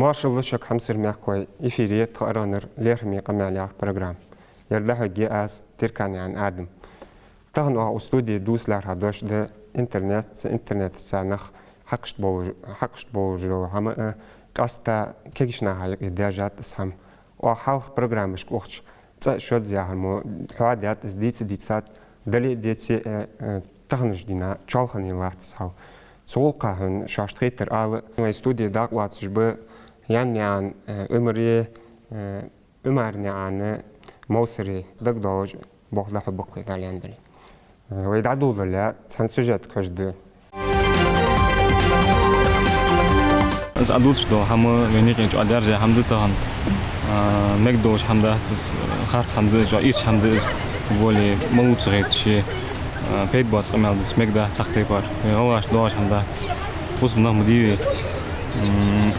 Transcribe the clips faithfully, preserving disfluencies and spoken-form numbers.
Маршал шоага, хьамсара мехкахой, эфире тха аргӀанара «Лерхӏаме къамаьл» яха программа. Ер дӀахьоргья аз, Терканаькъан Адам. Тахан оаха укх студе дувца лаьрхӀа дош да интернет, цу интернетаца нах хьакхашта болаш, хьакхашта болаш дола хӀама а, къаьстта кагийча наха юкъе даьржад из хӀама. Оаха хьалха программашка ухача цкъа а шозза яхар мо хьоадаьд, из дийца а дийцад, дале а деце а, э, таханарча дийнахьа чоалхане латт из хьал. Цу гӀулакха хьона шоашта хетар ала. Вай студе дакъа лоацаш ба Янанаькъан, э, Ӏумари, э, Ӏумаранаькъан Мовсари. ДагадоагӀаш болх дӀахьоргба-кх вай, Дала аьнна дале. Э, вай дӀадоладале, цхьан сюжетага хьожаргда. Из Ӏа дувцаш дола хӀама вайна юкъе чӀоагӀа даьржа хӀама да тахан. А, мегаш долаш хӀама дац из, харц хӀама да из, чӀоагӀа ийрча хӀама да из. Тем более малав ца хеташ, а, пайда боаца къамаьл дувца мегаш дац цхьаккха тайпара. Вай гӀалгӀашта доагӀаш хӀама дац. Бусалба нах ма дий вай. М,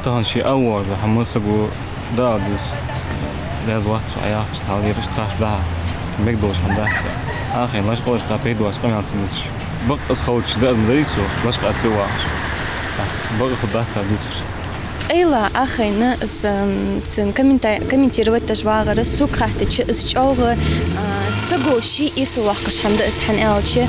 Тахан ше ала воагӀаш дола хӀама саго дӀаала деза. Раьза вац со Ӏа яхача, хьалдера иштта харц дӀахьа. Мегаш долаш хӀама дац. Ӏа хайна лачкъа-лачкъа пайда боаца къамаьл ца дувцаш. Бакъ из хилча, даа ма дайта цо, лачкъа ца вагӀаш. Бакъ хургдац цар дувцар. Къайла, Ӏа хайна из, м, цун коммента-, комментировать деш вагӀар, сога хаьттача, из чӀоагӀа, а, саго ше эсала воаккхаш хӀама да из, хӀана аьлча,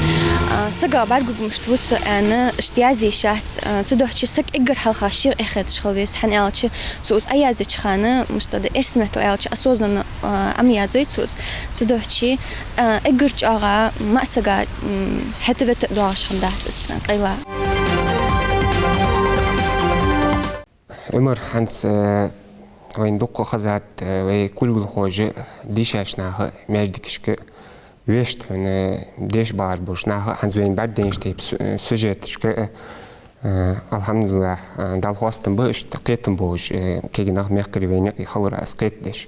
а, сага бӀаргагуш ву со аьнна, иштта язде йиш яц, а, цудухьа саг эггара хьалха шийга эхь хеташ хила веза, хӀана аьлча, цо из Ӏоязъеча хана, мишта да, эрсий меттала аьлча, осознанно, а, Ӏома язъю цо из. Цудухьа, а, эггара чӀоагӀа маӀа сага, м, хӀета-вета доагӀаш хӀама дац из, къайла. Ӏумар, хӀанз, э, вайна дукха хезад, э, вай кулгалхоша, дийшача наха, маьждигашка, вешта хьона, э, дешаш багӀаш болча наха, хӀанз вайна бӀаргадайнача тайпа сю-, э, сюжеташка, э, э, алхьамдулиллахӀ, э, Далла хоастам ба, иштта кхетам болаш, э, кагий нах, мехкарий вайна юкъе хилар аз кхетадеш.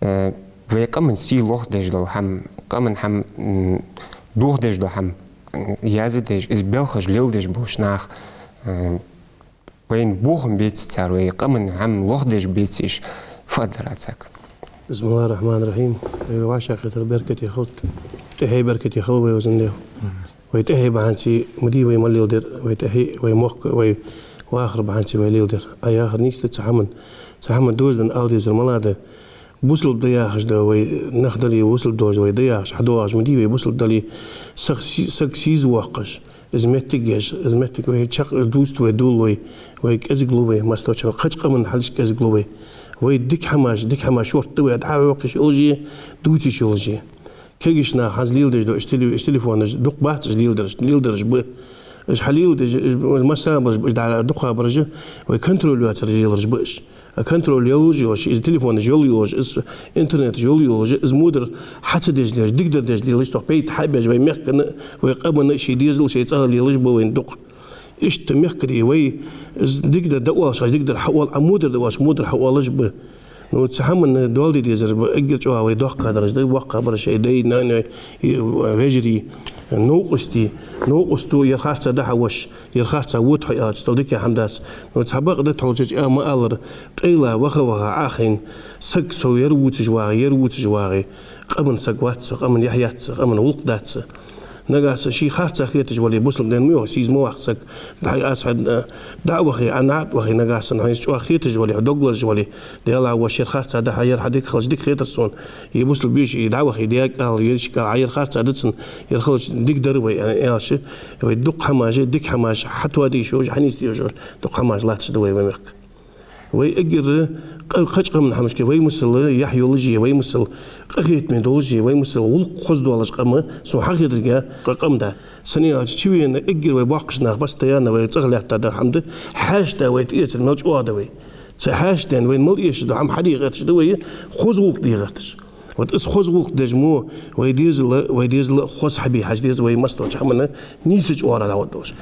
Э, вай къаман сий лохдеш дола хӀама, къаман хӀама, м, дохадеш дола хӀама, м, язъеш, из белхаш леладеш болча наха, э, вайна бохам беце цар, вай къаман хӀама лохдеш беце уж, фу аргдар Ӏа царга? بسم الله الرحمن الرحيم. Э, вай вӀашагӀкхетар беркате хилда, тӀехье беркате хилва вай, везан Даьла. Вай тӀехье бахьанце ма дий вай мел леладер, вай тӀехье, вай мохк, вай вахар бахьанце вай леладер. Ӏа яхар нийса да цу хӀаман. Цу хӀаман дозанна ала дезар малагӀа да? Бусалба да яхаш да вай, нах дале, бусалба долаш вай да яхаш, хьадоагӀаш ма дий вай бусалба дале, саг си-, саг сийза воаккхаш, из моттиг еш, из моттиг вай чакх дувцаргда вай, дулл вай, вай кӀезиглу вай, массадолча кхыча къаман хьалаш кӀезиглу вай. Вай дика хӀамаш, дика хӀамаш шортта да вай, дӀахьокхаш йолаш а, дувца йиш йолаш а. Кагийча наха хӀанз леладеш да, уж теле-, уж телефонаш дукха бац уж леладераш, леладераш ба. Уж хьалеладеш, уж, уж массабараш ба, уж дӀа-, дукхагӀбараш а, вай контроль йоацар лелараш ба уж. А контроль йолаш йолаш, из телефонаш йола йолаш, из интернеташ йола йолаш, из во дар хьа ца деш лелаш, дикадар деш лелаш, цох пайда хьа а беш, вай мехкана, вай къамана ший дезал, ший цӀагӀа лелаш ба вайна дукха. Иштта мехкарий вай, из дикадар дӀаоалаш, хьажа дикадар хьаоал, Ӏа во дар дӀаоалаш, во дар хьаоалаш ба. Ну, цу хӀаманна доал де дезар ба, эггара чӀоагӀа вай доккхагӀдараш да, воккхагӀбараш, шоай дай, нанай, и, вежарий, новкъостий, новкъосто ер харцахьа дӀахьа воаш, ер харцахьа вода хьо аьлча, цул дика хӀама дац. Ну, цхьабакъда тхьовра чӀоагӀа ма аллара, къайла, ваха-ваха, Ӏа хайна, саг со ер вувцаш вагӀе, ер вувцаш вагӀе, къаман саг вац со, къаман яхь яц со, къаман гӀулакх дац со. Нагахьа санна ший харцахьа хеташ вале, бусалба дин ма йоах, сийза ма ваккха саг. ДӀа-, аз хьа, дӀа а вахе, Ӏа наӀарга вахе, нагахьа санна хьайна чӀоагӀа хеташ вале, хьо дог лазаш вале, Даьлах воаш, ер харцахьа дӀахьа, ер хьа дика хилча, дика хетар сона. Е бусалба йиша, е дӀаваха, е даьга ала, е йишка ала, Ӏа ер харцахьа да цунна, ер хилча дика дар вай, аьнна, аьлча, вай дукха хӀамаш, дика хӀамаш, хьатоаде йиш йолаш, хьанийсде йиш йолаш, дукха хӀамаш латташ да вай, вай мехка. Вай эггара къа-, кхыча къаман хӀамашка вай масала яхь йолаш а, вай масала къахетаме долаш а, вай масала гӀулакх хоза долаш къам, сона хьахетаргахьа, къа-, къам да. Сенна аьлча, чувена эггара вай боккхийча наха постоянно вай цӀагӀа лаьтта да хӀама да, хьаьшта вай тӀаэцар мел чӀоагӀа да вай. Цу хьаьшта вайна мел эшаш да хӀама хьаде гӀерташ да вай, хоза гӀулакх де гӀерташ. Вот из хоза гӀулакх деш мо, вай дезала, вай дезала хоза хьабе хьажа деза вай массадолча хӀаманна нийсача оагӀорахьа дӀаоттадолаш.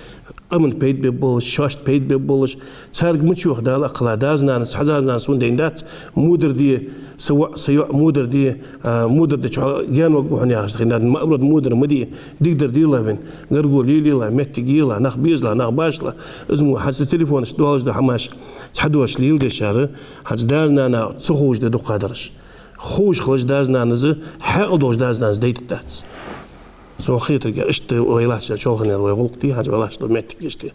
Къаманна пайда бергболаш, шоашта пайда бергболаш, царга мича йоах Дала акхалла, даьс-нанас, хьа даьс-нанас хьона дайна дац, во дар де, са воӀ, са йоӀ, во дар де, а, во дар дича хьо гаьна варгва хьона яхаш, хьайна даьд, маӀа дар, во дар ма де, дика дар делахь вайна, гаргало лелаелахь, моттиг елахь, нах безалахь, нах башалахь, из мо хӀанз телефонашка доалаш да хӀамаш, цхьадош леладеш шера, хӀанз даьс-нанас ца ховш да дукхагӀдараш. Ховш хилча даьс-нанас, хьаькъал долаш даьс-нанас дайтаргдац. Сона хетаргахьа, иштта вай латтача чолханел вай гӀулакх дий, хӀанз вай латташ дола моттиг иштта.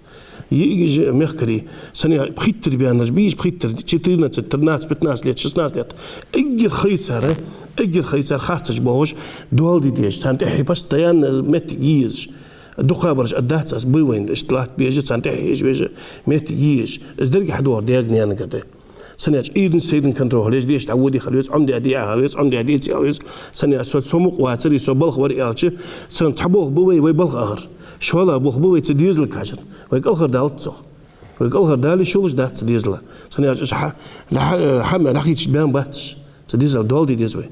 ЙиӀигаш мехкарий, сона пхийттара баьннараш, бийш пхийттара, четырнадцать, тринадцать, пятнадцать лет, шестнадцать лет. Эггара хайцара, эггара хайцара харцахьа болаш, доал де дезаш, царна тӀехьа постоянно моттиг е езаш. ДукхагӀбараш а дац аз, бу вайна, иштта латта безаш, царна тӀехьа езаш везаш, моттиг е езаш. Из деррига хьадоагӀар даьга-наьнага да. Сона аьлча, Ӏуйранна-сайранна контроль хила еза, деша дӀаводе хила веза, Ӏомадаь де а хила веза, Ӏомадаь деце а хила веза. Сона аьлча, со, со мукъа вацар, со балха вар аьлча, царна цхьа болх ба вай, вай балха ахар. ШоллагӀа болх ба вай цу дезала кхачар. Вай кӀалхардалац цох. Вай кӀалхардале шолаш дац цу дезала. Сона аьлча, уж хьа-, хьа-, хьа-, хьахийцача баьнна бац уж. Цу дезала доал де деза вай.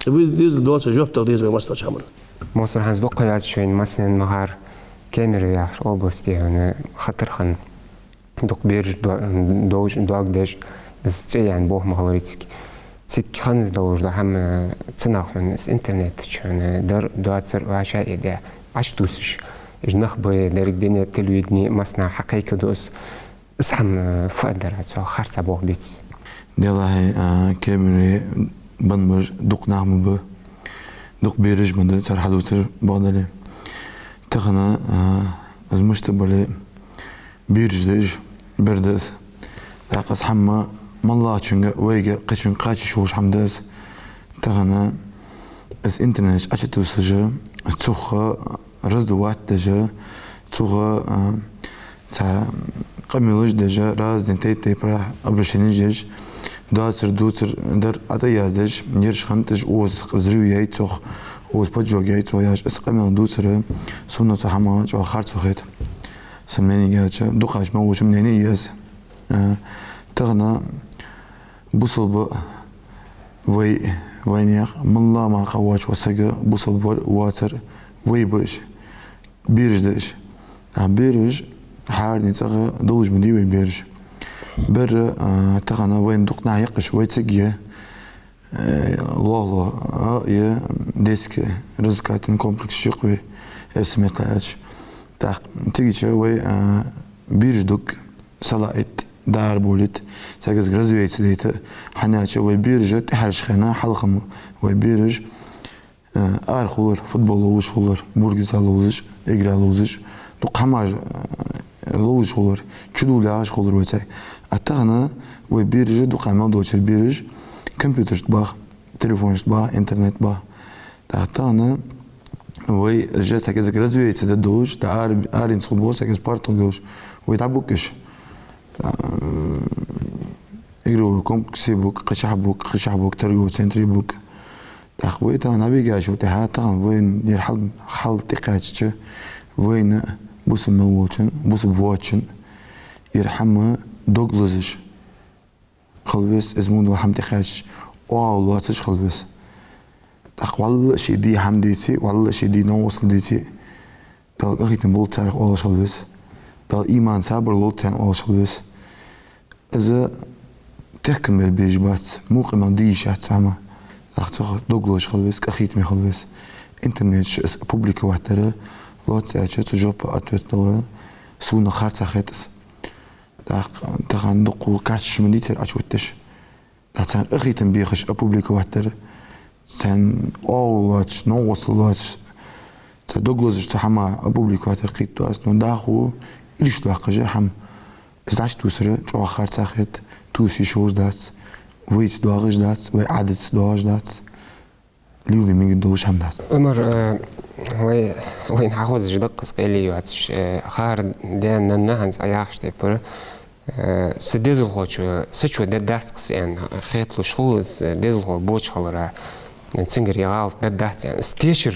Цу дезала доал, цу жоп дала деза вай массадолча хӀаман. Мовсар, хӀанз дукха ха йоацаш вайна массанена ма харра, Кемерово яхача областе хьона хатар хинна. Дукха бераш до-, долаш, дог деш, из цӀи яьнна болх ма хиларий цига. Цига хинна долаш дола хӀама, цунах хьона из интернета чу хьона дар, доацар вӀашагӀъяь, Ӏочутувсаш. Уж нах ба, деррига дуне, телевидене, массанахьа хьакхайкаду из. Из хӀама фу дар цох, харцахьа болх беций? Делахьа, а, Кемере беннабеш дукха нах ма ба, дукха бераш ма да, цар хьадувцар бакъдале. Тахан, а, из мишта бале, бераш да уж, бер да из. ТӀаккха из хӀама моллагӀчунга, вайга, кхычунга кхача йиш йолаш хӀама да из. Тахан из интернета чу Ӏочутувсаш, цох раздувать деш, цох, а, цхьа къамаьлаш деш, разни тайп-тайпара обращенеш деш, доацар, дувцар дар а тӀа яздеш, ераш хиннад уж, укхаза взрыв яьй цох, укхаза поджог яьй цох яхаш, из къамаьл дувцар, сона цу хӀаман чӀоагӀа харцо хет. Са мнени аьлча, дукхача мел волча мнени я из. Э, тахан бусалба вай, вайнаьха, моллагӀа мара кхы воацача сага бусалба вар, воацар вай ба уж, бераш да уж. А бераш, хӀаране цӀагӀа долаш ма дий вай бераш. Бер, э, тахан вайна дукха нах яккхаш вай цига я, э, лоалахо, а, е детски развлекательный комплекс ши кхы вай, э, сметла аьлча. ТӀаккха цигача вай, э, бераш дукха салаӀийта, дӀаарабовлийта, цхьаькхаза развеяться дайта, хӀана аьлча вай бераш тӀехьарча хана хьалха-м вай бераш, э, ара хулар, футбол ловш хулар, бургаза ловзаш, игра ловзаш, дукха хӀамаш, э, ловш хулар, чудоладеш хулар вай цӀагӀа. А тахан вай бераш, дукха мел долча бераш, компьютерашта баха, телефонашта баха, интернеташта баха. ТӀаккха тахан вай уж цхьаькхаза развеяться дергдолаш, тӀа ара, аренца хургболаш, цхьаькхаза парк тӀа долаш, вай дӀабугаш. Э, игровой комплексе буг, кхычахьа буг, кхычахьа буг, торговый центре буг. ТӀаккха вай тахан набегачул тӀехьа, тахан вайна ер хьал, хьал тӀакхаьчача, вайна бусалба мел волчун, бусалба воацачун ер хӀама дог лазаш хила веза, из мо дола хӀама тӀакхаьчача, оагӀув лоацаш хила веза. ТӀаккха вӀалла ший де хӀама деце, вӀалла ший де новкъостал деце, Дала къахетам болба царех оалаш хила веза. Дала иман, сабар лолда царна оалаш хила веза. Из тахкам бе безаш бац, мукъа мел де йиш яц цу хӀаман. ТӀаккха цох дог лазаш хила веза, къахетаме хила веза. Интернета чу из опубликовать дар, лоацца аьлча, цу жоп, ответ дала сона харцахьа хет из. ТӀаккха тахан дукха карташ ма дий цар Ӏочуоттадеш. ТӀаккха царна къахетам бехаш опубликовать дар, царна оагӀув лоацаш, новкъостал лоацаш, цхьа дог лазаш цу хӀаман опубликовать дар кхийтта аз, но дӀахо уйла еш доаккхаш хӀама. Из Ӏочутувсар чӀоагӀа харцахьа хет, тувса йиш йолаш дац, вайца доагӀаш дац, вай Ӏадатаца доагӀаш дац. Леладе мегаш долаш хӀама дац. Ӏумар, э, вай, вайна хьахозаш да-кх из къайле йоацаш, э, хӀара даьна-нанна хӀанз Ӏа яхача тайпара, э, са дезалхочо, са чо дергдац-кх из аьнна хеталуш хул из, э, дезалхо боацаш хилара, э, цунгара из гӀалат дергдац аьнна. Из тешар,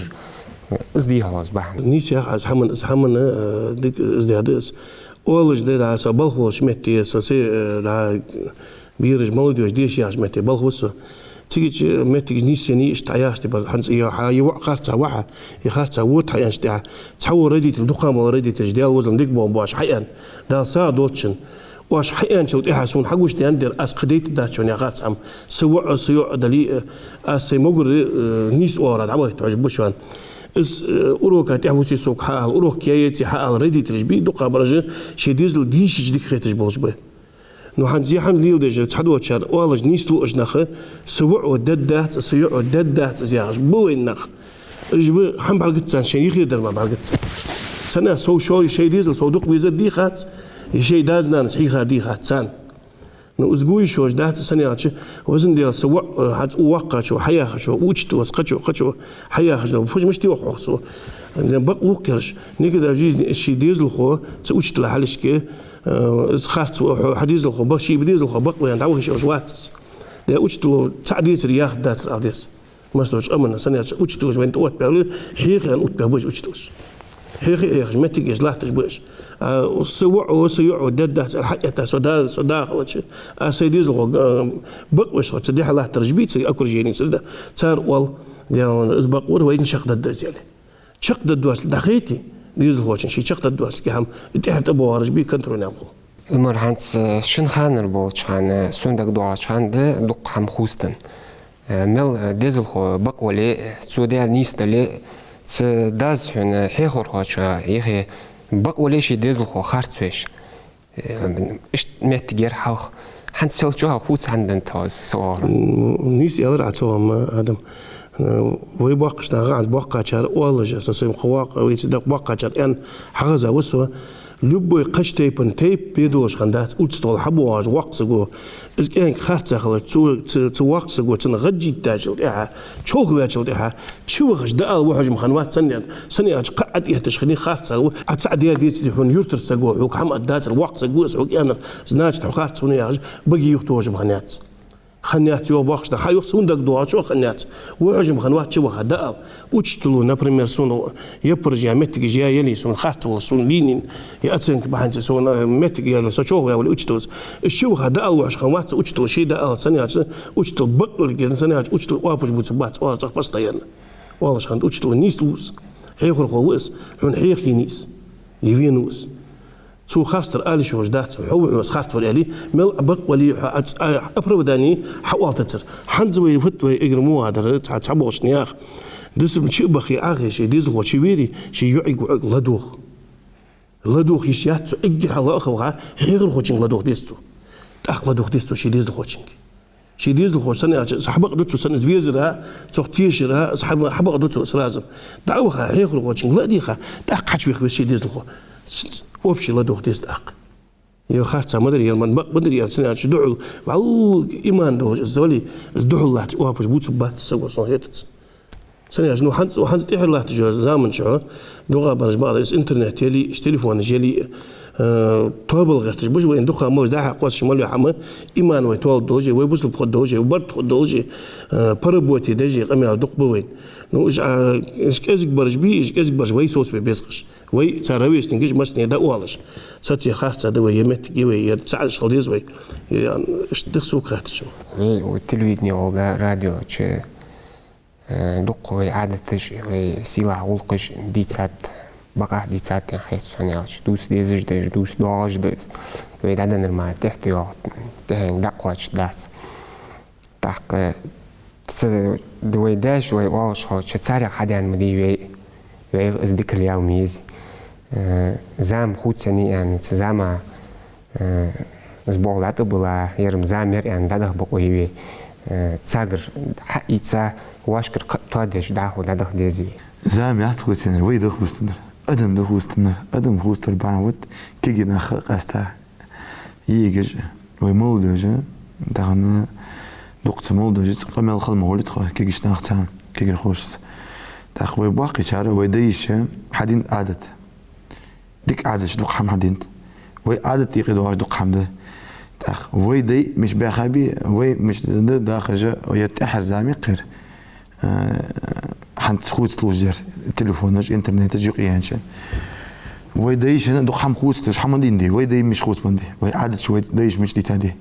э, из дий хьона из бахьан? Нийса яхар, из хӀаман, из хӀаман, э, дика из даьд из. Оалаш да, да, со балха волча метте, со се, э, да, бераш, молодёжь деша яхача метте балха ва со. Цигача моттигаш нийсса я, иштта Ӏа яхача тайпара, хӀанз из хьа, из воӀ харцахьа ваха, из харцахьа вода хьааьнначул тӀехьа, цхьавола родитель, дукха мел родителаш, Даьла возал дика бола бош хьааьнна, Дала сагӀа долда шун. Оаш хьааьнначул тӀехьа сона хьагучадаьннадар, аз кхы дайта дац шоана ер харц хӀама. Са воӀ, са йоӀ дале а, аз сай могар, э, нийса оагӀорахьа дӀавахийта хьожаргба шоана. Из, э, урока тӀехьа вусе сога хьаала, урок яь-яьце хьаала, родителаш бий, дукха бараш шоай дезал дийшача дика хеташ болаш ба. Ну, хӀанз из хӀама леладеш, цхьадолчар оалаш нийслу уж нах, са воӀо дергдац, са йоӀо дергдац из яхаш ба вайна нах. Уж ба хӀама бӀаргагуц царна, шоай юхера дар мара бӀаргагуц царна. Цхьаннахьа сов шоай, шоай дезал сов дукха везар дийхац, е шоай дас-нанас хьийхар дийхац царна. Ну, из гуйш йолаш дац, сенна аьлча, везан Даьла, са воӀ, э, хьа цӀу воккхачо, хьаяхачо, учителас кхычо, кхычо хьаяхачо, фуж мишта йоах хьох цо. Ден бакъ луккхераш, никогда в жизни ший дезалхо цу учитела хьалхашка, э, из харц ва хьо, хьа дезалхо, ба-, ший дезалхо бакъ ва аьнна, дӀавахийта йиш йолаш вац из. Ден учитело цхьа децаре яхаргдацар ала деза. Массадолча къаманна, сенна аьлча, учителаш вайна тӀа оттабаьб, хьехий аьнна оттабаьб уж учителаш. Хьехий хьехаш, моттиг еш латташ ба уж. А са воӀо, са йоӀо дергдац аьнна хьаэтта, со да, со да хилча, а сай дезалхо, а, бакъвеш хилча, цу дехьа латтараш бий, цу окружени, цу да, цар оал, ден из бакъ вар, вайна чакхдаргда из аьле. Чакхдаргдоацалга дӀахайта, дезалхочунна ший чакхдаргдоацалга хӀама, тӀехьара тӀабоагӀараш бий, контроль ям хул. Илмар, хӀанз, э, шун ханара болча хана, сона дагадоагӀача хана да дукха хӀама хувцаденна. Э, мел, э, дезалхо бакъ вале, цо даьр нийса дале, цу дас хьона хьехархочоа, ехе бакъ вале ший дезалхо харц веш. Э, иштта моттиг яр хьалха. ХӀанз сел чӀоагӀа хувца хӀама денна тхо, са оагӀорахьа. М, нийса аьлар Ӏа цу хӀаман, Адам. Э, вай боккхача наха, хӀанз боккхачар оалаш, со сайна кхы воккха, вай цу дакъа боккхачар аьнна хьахеза ва со. Любой кхыча тайпан тайпа бе долаш хиннадац, улица тӀа хьабоагӀаш воккха саго. Из кӀаьнк харцахьа хилча, цу, цу, цу воккхача саго цунна гӀадж йитачул тӀехьагӀа, чолхаваьчул тӀехьагӀа, чувахача дӀаала ва хьожам хиннавац, сенна аьлча, сенна аьлча, кхы а тӀаэтта хиннай харцахьа ва, Ӏа цхьа даь децаре хьона юртара саго хьога хӀама аргдацар, воккха саг ва из хьога аьннар, значит, хьо харц ва хьона яхаш, баге юхатохаш хӀама хиннаяц. Хиннаяц, йоах боккхача наха, хьа, йоах, сона дагадоагӀачох хиннаяц. Ва хьожам хиннавац чуваха дӀаала. Учитело, например, сона яппараш я моттигаш я яле, сона харц волаш, сона лийнна, я оценка бахьанца сона моттиг яле, со чолхаваь вале учителас. Из чуваха дӀаала ва хьожаш хиннавац учитело, ше дӀаала, сенна аьлча, учитело бакъ вале гена, сенна аьлча, учитело оапаш бувцаргбац, оалар цох постоянно. Оалаш хиннад, учитело нийслу из. Хьехархо ва из, хьона хьехаеннай из. Е венав из. Цо харцдар ала йиш йолаш дац, хьо ва хьона из харц вар аьле, мел а бакъ вале, хьо а ц-, а, оправдани хьаоалийтацар. ХӀанз вай фуд, вай эггара во ва дар, цхьа, цхьаболча наьха. Дисам чу а бахе, Ӏохайше, дезалхо чу вере, ший йоӀиг-воӀиг ладувгӀа. ЛадувгӀа йиш яц цо, эггара хьалха а ваха, хьехархочунга ладувгӀа деза цо. ТӀаккха ладувгӀа деза цо ший дезалхочунга. Ший дезалхочо, сенна аьлча, из хьабакъду цо, сенна из везара, цох тешара, из хьаба-, хьабакъду цо сразу. ДӀа а ваха, хьехархочунга ла а дийха, тӀаккха хьачувеха веза ший дезалхо. С-, с-, общий ладувгӀа деза тӀаккха. Ер харц ма дарий, ер ман бакъ ма дарий, сенна аьлча, духьал, валлахӀи, иман долаш из вале, из духьал латташ оапаш бувцаргбац саго, сона хетац. Сенна аьлча, ну, хӀанз, хӀанз тӀехьара латташ йола заман чухь, дукхагӀбараш бакъдар, из интернет яле, из телефонаш яле, э, тоабал гӀерташ ба уж вайна, дукха малаш дӀа-хьа кхоссаш мел йола хӀама, иман вай тоалургдолаш я, вай бусалба хургдолаш я, вай барт хургдолаш я, э, по работе даже къамаьл дукха ба вайна. Ну, уж, а, уж кӀезигбараш бий, уж кӀезигбараш вай совцабе беза-кх уж. Вай, цар ровесникаш, массане дӀаоалаш. Цу тайпара харц да вай, е моттиг я вай, е цхьа а хила деза вай. Е, иштта да-кх сога хаьттача. Вай, вай телевидене, валлахӀи, радио чу, э, дукха вай Ӏадаташ, вай сийлахь гӀулакхаш дийцад, бакъахьа дийцад аьнна хет сона, аьлча, дувца дезаш да уж, дувца доагӀаш да уж. Вай дӀаденнар мара тӀехьа тӀайоагӀа, тӀехьенга дӀакхоачаш дац. ТӀаккха ца, вай даьша, вай оалаш хилча, царех хьадаьнна ма дий вай, вайга из дикал яла ма езий. Э, зама хувцаеннай аьнна, цу зама, э, из болх дӀатӀабилла, ер-м зама яр аьнна, дӀадаха бокъо я вай. Э, царгара хьаийца, вӀашкара кхы а тоадеш, дӀахо дӀадаха деза вай. Зама яц хувцаеннар, вай да хувцаденнар. Адам да хувцаденнар. Адам хувцадар бахьан вот кегий нах къаьста. ЙиӀигаш, вай молодёжь, тахан дукха цу молодёжьаца къамаьл хила ма гӀолий тхо, кегийча нахаца, кегирхошца. ТӀаккха вай боккхийчар, вай дайша хьаденад Ӏадат. Дика Ӏадаташ дукха хӀама хьаденад. Вай Ӏадат юкъе доагӀаш дукха хӀама да. ТӀаккха вай дай мича баьхабий, вай мича да дахаш, ер тӀехьара зама я-кх ер. Э, хӀанз хувцалуш дар, телефонаш, интернеташ юкъеяьннача. Вай дайшна дукха хӀама хувцалуш хӀама дийна дий, вай дай мича хувцабенна дий, вай Ӏадаташ вай дайша мича дийта дий.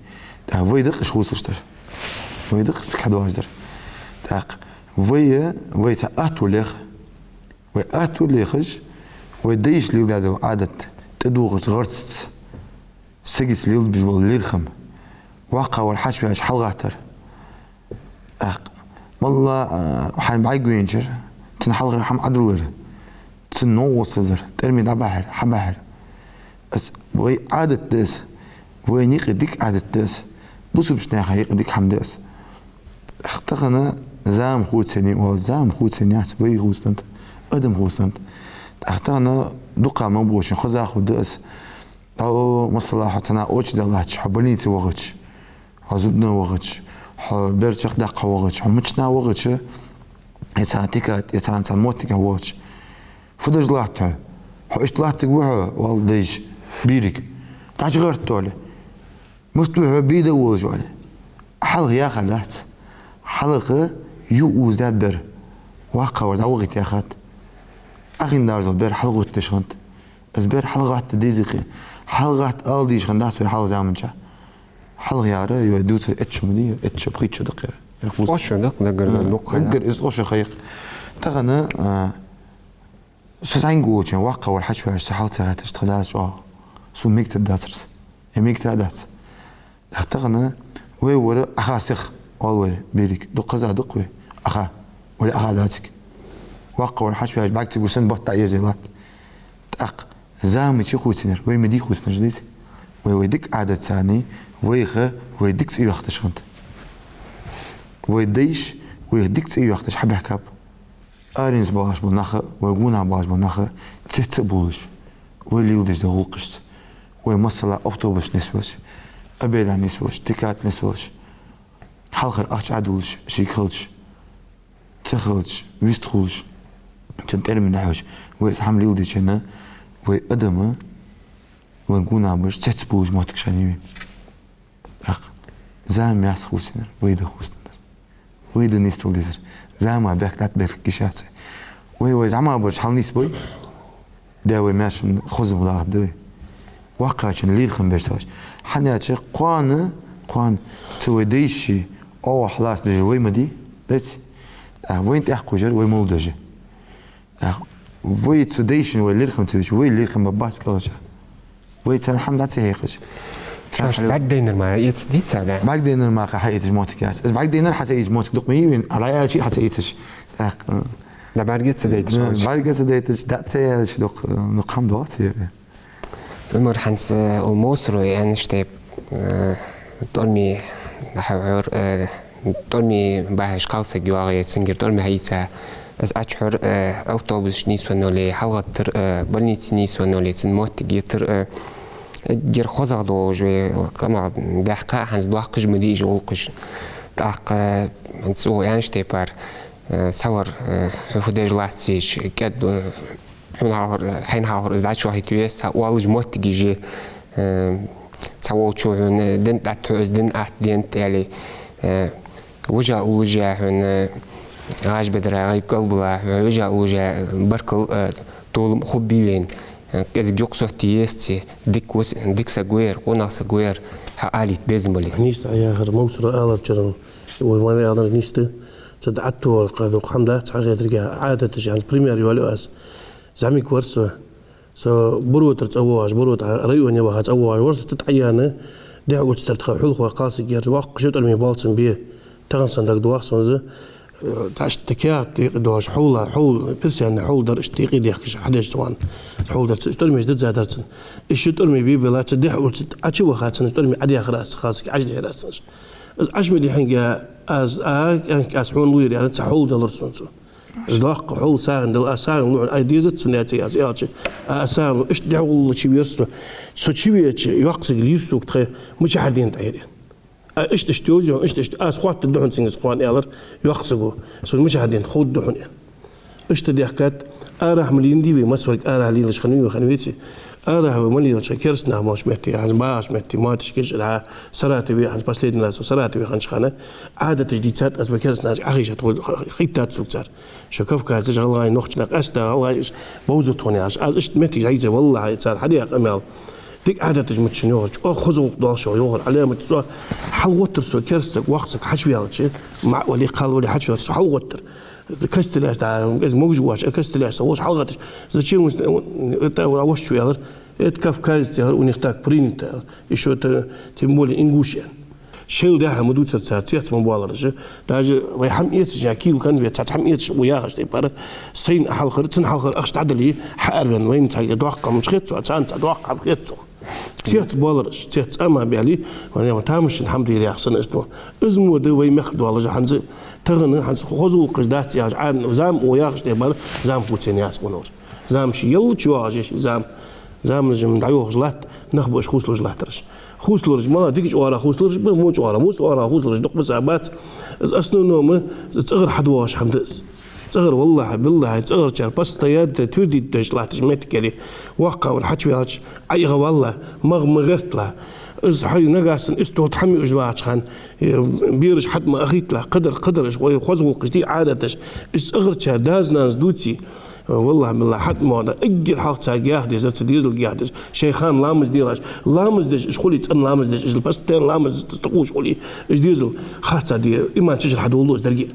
ТӀаккха вай да-кх уж хувцалуш дар. Вай да-кх уж кхы доагӀаш дар. ТӀаккха вай, вай цхьа атто леха. Вай атто лехаш, вай дайша леладаь дола Ӏадат тӀадувхача гӀарцаца, сагаца лелабеш бола лерхӀам, воккхагӀвар хьачувеча хьалгӀаттар. ТӀаккха, моллагӀа, а, хьайна бӀаргавайначар, цун хьалхара хӀама Ӏодиллар, цун новкъостал дар, тӀарме дӀабахьар, хьабахьар. Из вай Ӏадат да из, вайна юкъе дика Ӏадат да из, бусалба наьха юкъе дика хӀама да из. ТӀаккха тахан Зама хувцаеннай оал, зама хувцаеннаяц, вай хувцаеннай, адам хувцаеннай. ТӀаккха тахан дукха ма бохача, хоза хӀама да из. О, масала, хьо цхьанне очередь латтача, хьо больнице вахача, хьо зубной вахача, хьо бер чакхдаккха вахача, хьо мичча вахача, е цхьан тика, е цхьан, цхьан моттиге вахача. Фу деш латт хьо? Хьо иштта латтаргва хьо, валла, дайша, берригаш. ДӀачугӀертале. Мишта ва хьо бе де волаш, валла? Хьалха яхадац. Хьалха юха укхаза даьд бер. ВоккхагӀвар дӀавахийта яхад. Ӏохайна дола бер хьалгӀаттадеш хиннад. Из бер хьалгӀатта деза хи. ХьалгӀатта ала дезаш хиннадац вай хьалха заман чухь. Хьалха яхар, йо, дувцар эццаш ма дий, эццаш пхийтта шу да-кх ер. Ер хӀанз ткъо шу да-кх, даггара, а, дукха, даггара, из ткъо шу ха я-кх. Тахан, а, со зӀамига волча хана воккхагӀвар хьачувеча, со хьалха ца гӀерташ тха дас чӀоагӀа. Сона мегаш дацар из. Е мегаш дац. ТӀаккха тахан вай вар Ӏоха сиха, оал вай берригаш. Дукха хоза да-кх вай Ӏоха. Вале Ӏоха дац-кх. ВоккхагӀвар хьачувеча, бӀарг ца гуш санна, ботт дӀаерзаялатт. ТӀаккха зама чу хувцаеннаяр, вай ма дий хувцаеннараш, деций? Вай, вай дика Ӏадатаца, вайх вай дика цӀи йоаккхаш хиннад. Вай дайша вайх дика цӀи йоаккхаш хьабаьхкаб. Аренца боагӀаш бола нах а, вай гонахьа боагӀаш бола нах а цецбувлаш, вай леладеш дола гӀулакхашца. Вай, масала, автобусаш нисвелча, обедаш нисвелча, тикаш нисвелча, хьалхара ахча Ӏодуллаш, шийга хилча, ца хилча, вист хулаш, цун тӀера ма дӀахьош. Вай из хӀама леладеча хана, вай адам, вай гонахьа бараш цецбувлаш моттиг шоана я вайна. ТӀаккха зама яц хувцаеннаяр, вай да хувцаеннаяр. Вай да нийсдала дезар. Зама бехк дӀатӀабехк йиш яц вай. Вай, вай зӀамига бараш хьалнийсбой. Даь вай маьршал хоза ма даха да вай. ВоккхагӀчун лерхӀам беш ца луш. ХӀана аьлча кхоана, кхоана цу вай дайший оагӀув хьаллаца дужар вай ма дий, деций? А вайна тӀехьа кхувш яр вай моллагӀа дажа. А вай цу дайшийна вай лерхӀам ца йича, вай лерхӀам бергбац кӀалхарча. Вай царна хӀама дӀа ца хьекхаш. Царна шоаш хьал- бӀаргадайнар мара эца деций, да? БӀаргадайнар мара хьаэцаш моттиг яц. Из бӀаргадайнар хьа ца эцаш моттиг дукха ма йий вайна, Ӏа дӀааьлча а хьа ца эцаш. ТӀаккха, м, да, бӀарга ца дайташ, да, бӀарга ца дайташ, дӀа ца яьлча дукха, дукха хӀама доагӀац ер. Ӏумар, хӀанз, э, укх Мовсаро аьннача тайпара, э, тӀормий хьавар, э, тӀормий бахьаш кхалсаг йоагӀа, цунгара тӀормий хьаийца. Из Ӏочухьар, э, автобусаш нийсвеннав ле, хьалгӀаттар, э, больнице нийсвеннав ле, цун моттиг йитар, э, эггара хозагӀа долаш вай къамаьл даьккха, хӀанз доаккхаш ма дий уж гӀулакхаш. ТӀаккха, э, хӀанз укхо аьннача тайпара, э, цхьавар, э, хьо фу деш латт, еш кӀаьд, э, хьона хьалхара, хьайна хьалхара из дӀачувахийта веза, цхьа оалаш моттигаш я, э, цхьаволчо хьона дин тӀа тхьо из дин атта денат аьле, э, вижа уллаш я хьона, гӀаж бедара гӀайба кӀалбила, хьо вижа уллаш я, баркал, э, толам хургба вайна, э, кӀезига юкъ сотте езац, дика ва из, дика саг ва ер, къонах саг ва ер, хьаалийта безам балийта. Нийса Ӏа яхар, Мовсаро аьлар чаран, вай ма аьлар нийса да, цу дӀатӀатоха дукха хӀама дац, хьахетарга Ӏадаташ, хӀанз пример йоалаю аз. ЗӀамига вар со. Со Буро тӀара цӀавоагӀаш, Буро тӀа районе ваха цӀавоагӀаш вар со, цу тӀа Ӏаяьнна, дехьа-увц тӀара тха хьулхой кхалсаг яр, воккха ши тӀормий боал цун бе, тахан санна дагадоагӀа сона из. Э, тӀаккха иштта каьхат юкъе доагӀаш, хьул, хьул, пирсенна хьул дар, иштта юкъе дехкаш, хьадеш цу ван. Хьул дар цун, тӀормеш дизза дар цун. Из ши тӀормий бе белла, цу дехьа-увц тӀа Ӏочуваха, цунна тӀормий Ӏодехар аз, цу кхалсага Ӏочудехар аз цунна. Из Ӏочу ма деххьанга, аз, а, кӀаьнк, аз хьона лу ер, аьнна, цхьа хьул далар сона цо. Из доккха хьул сагӀийна дала, аз сагӀийна лу хьона, ай, дезац цунна, яций, аз аьлча, а, аз сагӀийна лу, иштта дехьа-увц чувер со. Со чувеча, йоккха саг лийр сога тха, мичахьара денад Ӏа ер. А, иштта, иштта йовзий хьона, иштта, иштта, аз хоаттаргда хьона цунга из кхоана, аьлар йоккха саго. Сона мичахьара денад ховргда хьона, аьнна. Иштта дехкад, арахьа ма лийнадий вай, массаварг арахьа лелаш хиннавий вай, хиннавеций? Арахьа вай ма лелача, кераста нах болча метте, хӀанз багӀача метте, моттигашка, Саратове, хӀанз последний раз Саратове хиннача хана, Ӏадаташ дийцад, аз вай кераста нахага Ӏохайшад, хо-, хо-, хийттад сога цар. Шо Кавказе гӀалгӀай, нохчий, къаьстта гӀалгӀай, уж бовзар тхона, яхаш. Аз иштта моттигаш хьаийцай, валлахӀи, цар хьадаь къамаьл. Дика Ӏадаташ мичча йоагӀар, чӀоагӀа хоза гӀулакх доагӀа шоана йоагӀар, Ӏаламат со, хьалгӀоттар со кераста саг, воккха саг хьачуваьлча, маӀа вале, кхал вале хьачувар со, хьалгӀоттар. Костылеш, да, из могаш воацаш, костылеш са волаш хьалгӀатташ. Зачем вы с-, это, а вошчу, аьлар. Это кавказец, аьлар, у них так принято, аьлар. Ещё это, тем более ингуш, аьлар. Шоайла дехьа ма дувцар цар, цецбоалараш. Даже вай хӀама эцаш, я кийла конфет, цхьацца хӀама эцаш, укх яхача тайпара, сайна хьалхара, цун хьалхара ахча дӀадале, хьаараваьнна, вайна цхьаьга доккха хӀама хет цох, царна цхьа доккха хӀама хет цох. Цецбоалараш, цецбоалараш, цӀа ма баьле, вай тамашийна хӀама дийр яхаш санна из ду. Из мо да вай мехка доаллаш хӀанз, тахан хӀанз хоза гӀулакхаш дац яхаш, а зама укх яхача тайпара зама фуцен яц къонахчун. Зама ший яллача йоагӀаш я ший зама. Заманаш-м дӀайохаш латт, нах ба уж хувцалуш латтараш. Хувцалураш мала, дикача оагӀорахьа хувцалураш ба, воча оагӀорахьа, мусса оагӀорахьа хувцалураш дукха ба, са бац. Из основном цӀагӀара хьадоагӀаш хӀама да из. ЦӀагӀара, валлахӀи, биллахӀи, цӀагӀарчар постоянно твердить деш латташ моттиг яле, воккхагӀвар хьачуваьлча, Ӏайха валла, магӀа ма гӀерталахь. Из хьай нагахьа санна истол тӀа хӀама юаш вагӀача хана, э, бераш хьатӀа ма ахийталахь, кхыдар, кхыдар, уж хоза гӀулакхаш дий, Ӏадаташ. Из цӀагӀарчар дас-нанас дувце, валлахӀи, биллахӀи, хьатӀа ма вада. Эггара хьалха царга яха дезар, цу дезалга яха дезар. Шоай хана ламаз делаш, ламаз деш уж хуле, цӀена ламаз деш, уж постоянно ламаз тӀа хулаш хуле, уж дезал харцахьа де, иман чура хьадоаллу из деррига.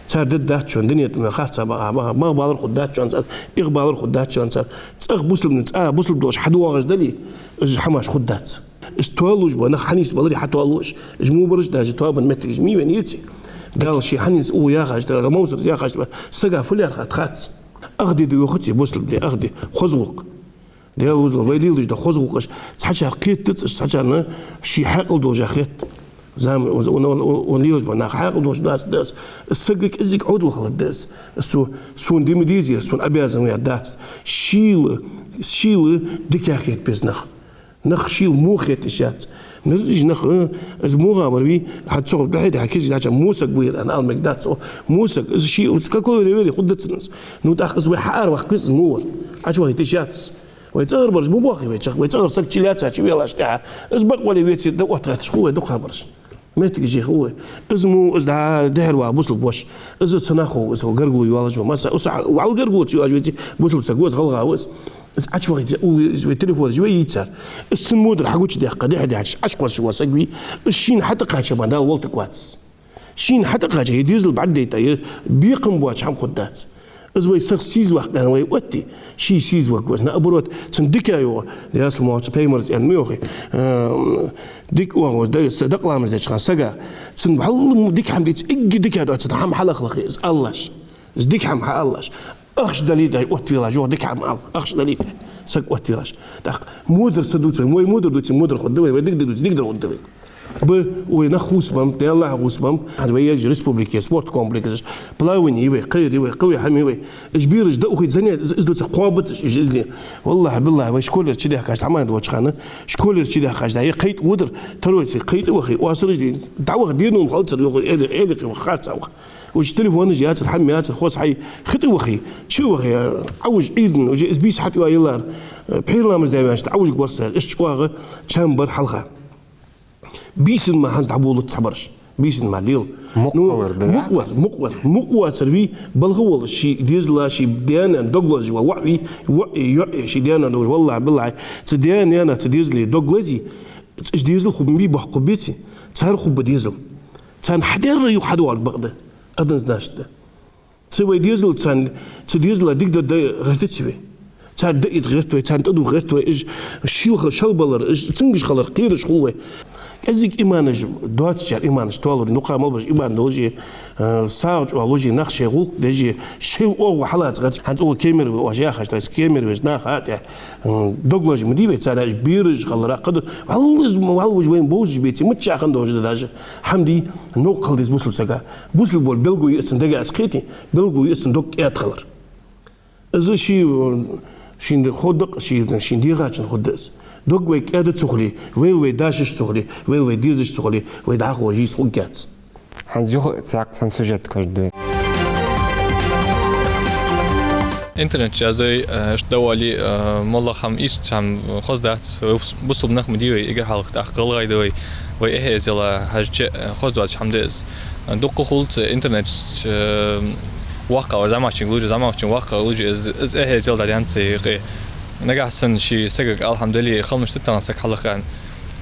Цар дергдац шоана, дунен тӀа ма харцахьа баха, баха, магӀа балар хургдац шоана цар, эгӀа балар хургдац шоана цар. ЦӀагӀа бусалба, цӀагӀа бусалба долаш хьадоагӀаш дале, уж хӀамаш хургдац. Из тоалуш ба, нах хьанийсбаларе хьатоалуш. Уж мо бараш даже тоабенна моттигаш ма йий вайна эций. Дала ший хьанийс у яхаш, да, Рамовсарс яхаш, да, сага фу лаьрхӀад хац. Ах ди да йоах цу бусалба ди, ах ди, хоза гӀулакх. Даьла вузал, вай лелаш да хоза гӀулакхаш, цхьачар кхетац уж, цхьачарна ший хьаькъал долаш хет. Зама, он, он, он, он лелаш ба нах хьаькъал долаш дац, дац. Сага кӀезига Ӏовдал хилар дац. Со, сона ди ма дезар, сона обязан вар дац. Шийла, шийла дика хет беза нах. Нах шийла во хеташ яц. Мирриж нах, э, из во гӀа вар вий, хьа цох духьа да, хьа кизиг дача, во саг вийр, ан алмек дац, о, во саг, из ший, из какой ревери, худдацанас. Ну, тӀаккха из вай хьаараваккха веза, из во вар. Ача вахийташ яц. Вай цӀагӀара бараш ма бохий вай чакх, вай цӀагӀара саг чулаьца, чувелаш тӀехьа. Из бакъвале веце, да отгӀатташ хул вай дукха бараш. Моттигаш хул вай. Из мо, из дӀа дехьара ва бусалба воша. Из цу нахо, из гаргало йолаш ва. Масса, уса, вал гаргало чу йолаш веце, бусалба саг ва из, гӀалгӀа ва из. Из Ӏочувахийта, у, из вай телефонаш вай йийцар. Из цун модар хьагучадаьккха, дехьа-дехьа Ӏочукхоссаш ва саг вий. Из шийна хьатӀакхача ма Дала волтак вац из. Шийна хьатӀакхача, е дезал бӀаргадайта, е бекхам боацаш хӀама хургдац. Из вай саг сийзаваккха аьнна вай отте, ший сийзаваккха вац. Наоборот, цун дика йоагӀа. Ясал мо цу пайхамарас аьнна ма йоахий. Э, дика оагӀув да, са дакъа ламаз деча хана сага. Цун валла дика хӀама дийца, эггара дика да цун хӀама хьалахлахе из аллаш. Из дика хӀама хьааллаш. Ахча далийта оттавелаш, йоах, дика хӀама ала. Ахча далийта. Саг оттавелаш. ТӀаккха модар са дувц вай, вай модар дувце, модар хургда вай, вай дикадар дувце, дикадар хургда вай. Ба, вай нах хувцабеннаб, Даьллахьа хувцабеннаб. ХӀанз вай еш республике спорт комплекс, плавание я вай, кхыяр я вай, кхы вай хӀама я вай. Уж бераш да ухийта занятие, из, из дувца кхоабац уж, из, из. ВаллахӀи, биллахӀи, вай школера чудаьхкача, хӀама да воча хана, школера чудаьхкача, да, е кхайкъа водар, троице кхайкъа вахе, оасараш де, дӀаваха, дено хилацар, йоах, эли, эли, ваха, харцахьа ваха. Уж телефонаш яцар, хӀама яцар, хоза хьай хитӀа вахе, чу вахе, Ӏовужа Ӏуйранна, уже из бийса хьатӀайоаялар, э, пхьера ламаз даь ваьннача Ӏовужа горса, из чӀоагӀа чам бар хьалха. Бийсан мара хӀанз дӀаболац цхьабараш. Бийсан мара лел. Мукъа вар да, мукъа вар, мукъа вар. Мукъа вацар вий, балха волаш, ший дезала, ший даь-наьна дог лазаш ва, воӀ вий, воӀ, йоӀ, ший даь-наьна дог, валлахӀи, биллахӀи, цу даь-наьна, цу дезала дог лазе, из дезал хургбий, боккха хургбеций, цар хургба дезал. Царна хьадаьр юха хьадоагӀарг бакъда. Однозначно. Цу вай дезал царна, цу дезала дикадар да гӀертац вай. Царна дӀаэца гӀерт вай, царна тӀадуха гӀерт вай, уж шийла шалбалар, уж цунгаш хилар кхераш хул вай. КӀезига иманаш доацачар, иманаш тоалур, нукха мел бараш иман долаш, э, сагӀа чӀоагӀлуш, нах шоай гӀулакх деш, шоайла оагӀув хьалаца гӀерташ. ХӀанз укхо кемер ве оаш яхаш, то есть кемер веш нах а тӀехьа, м, дог лазаш ма дий вай, царна уж бераш хиларах кхыдар. Валла из, валла уж вайна бовзаш беций, мичча хинна долаш да даже. ХӀама дий, новкъа хила деза бусалба сага. Бусалба вола белгало я из цун дега, аз кхетий, белгало я из цун дог кӀаьда хилар. Из ший, шийна хургда-кх, ший, шийна дегӀачун хургда из. Дог вай кӀаьда ца хуле, вайла вай дашаш ца хуле, вайла вай дезаш ца хуле, вай дӀахо йийса хургьяц. ХӀанз юха цхьаькха цхьан сюжет кхоачашде. Интернет чу язъе, э, иштта дӀаоале, э, моллагӀа хӀама, иштта хӀама хоза дац. Вай бус-, бусалба нах ма дий вай, эггара хьалха, тӀаккха гӀалгӀай да вай, вай эхь-эзел хьажача, э, хоза доацаш хӀама да из. Дукха хул цу интернет чу, э, воккхагӀвар зӀамагӀчунга лувш, зӀамагӀчун воккхагӀа лувш, из, из эхь-эзел дӀадаьннад цу юкъе. Нагахьа санна ший сагага ала хӀама дале, хала мишта да тахан саг хьалха аьнна.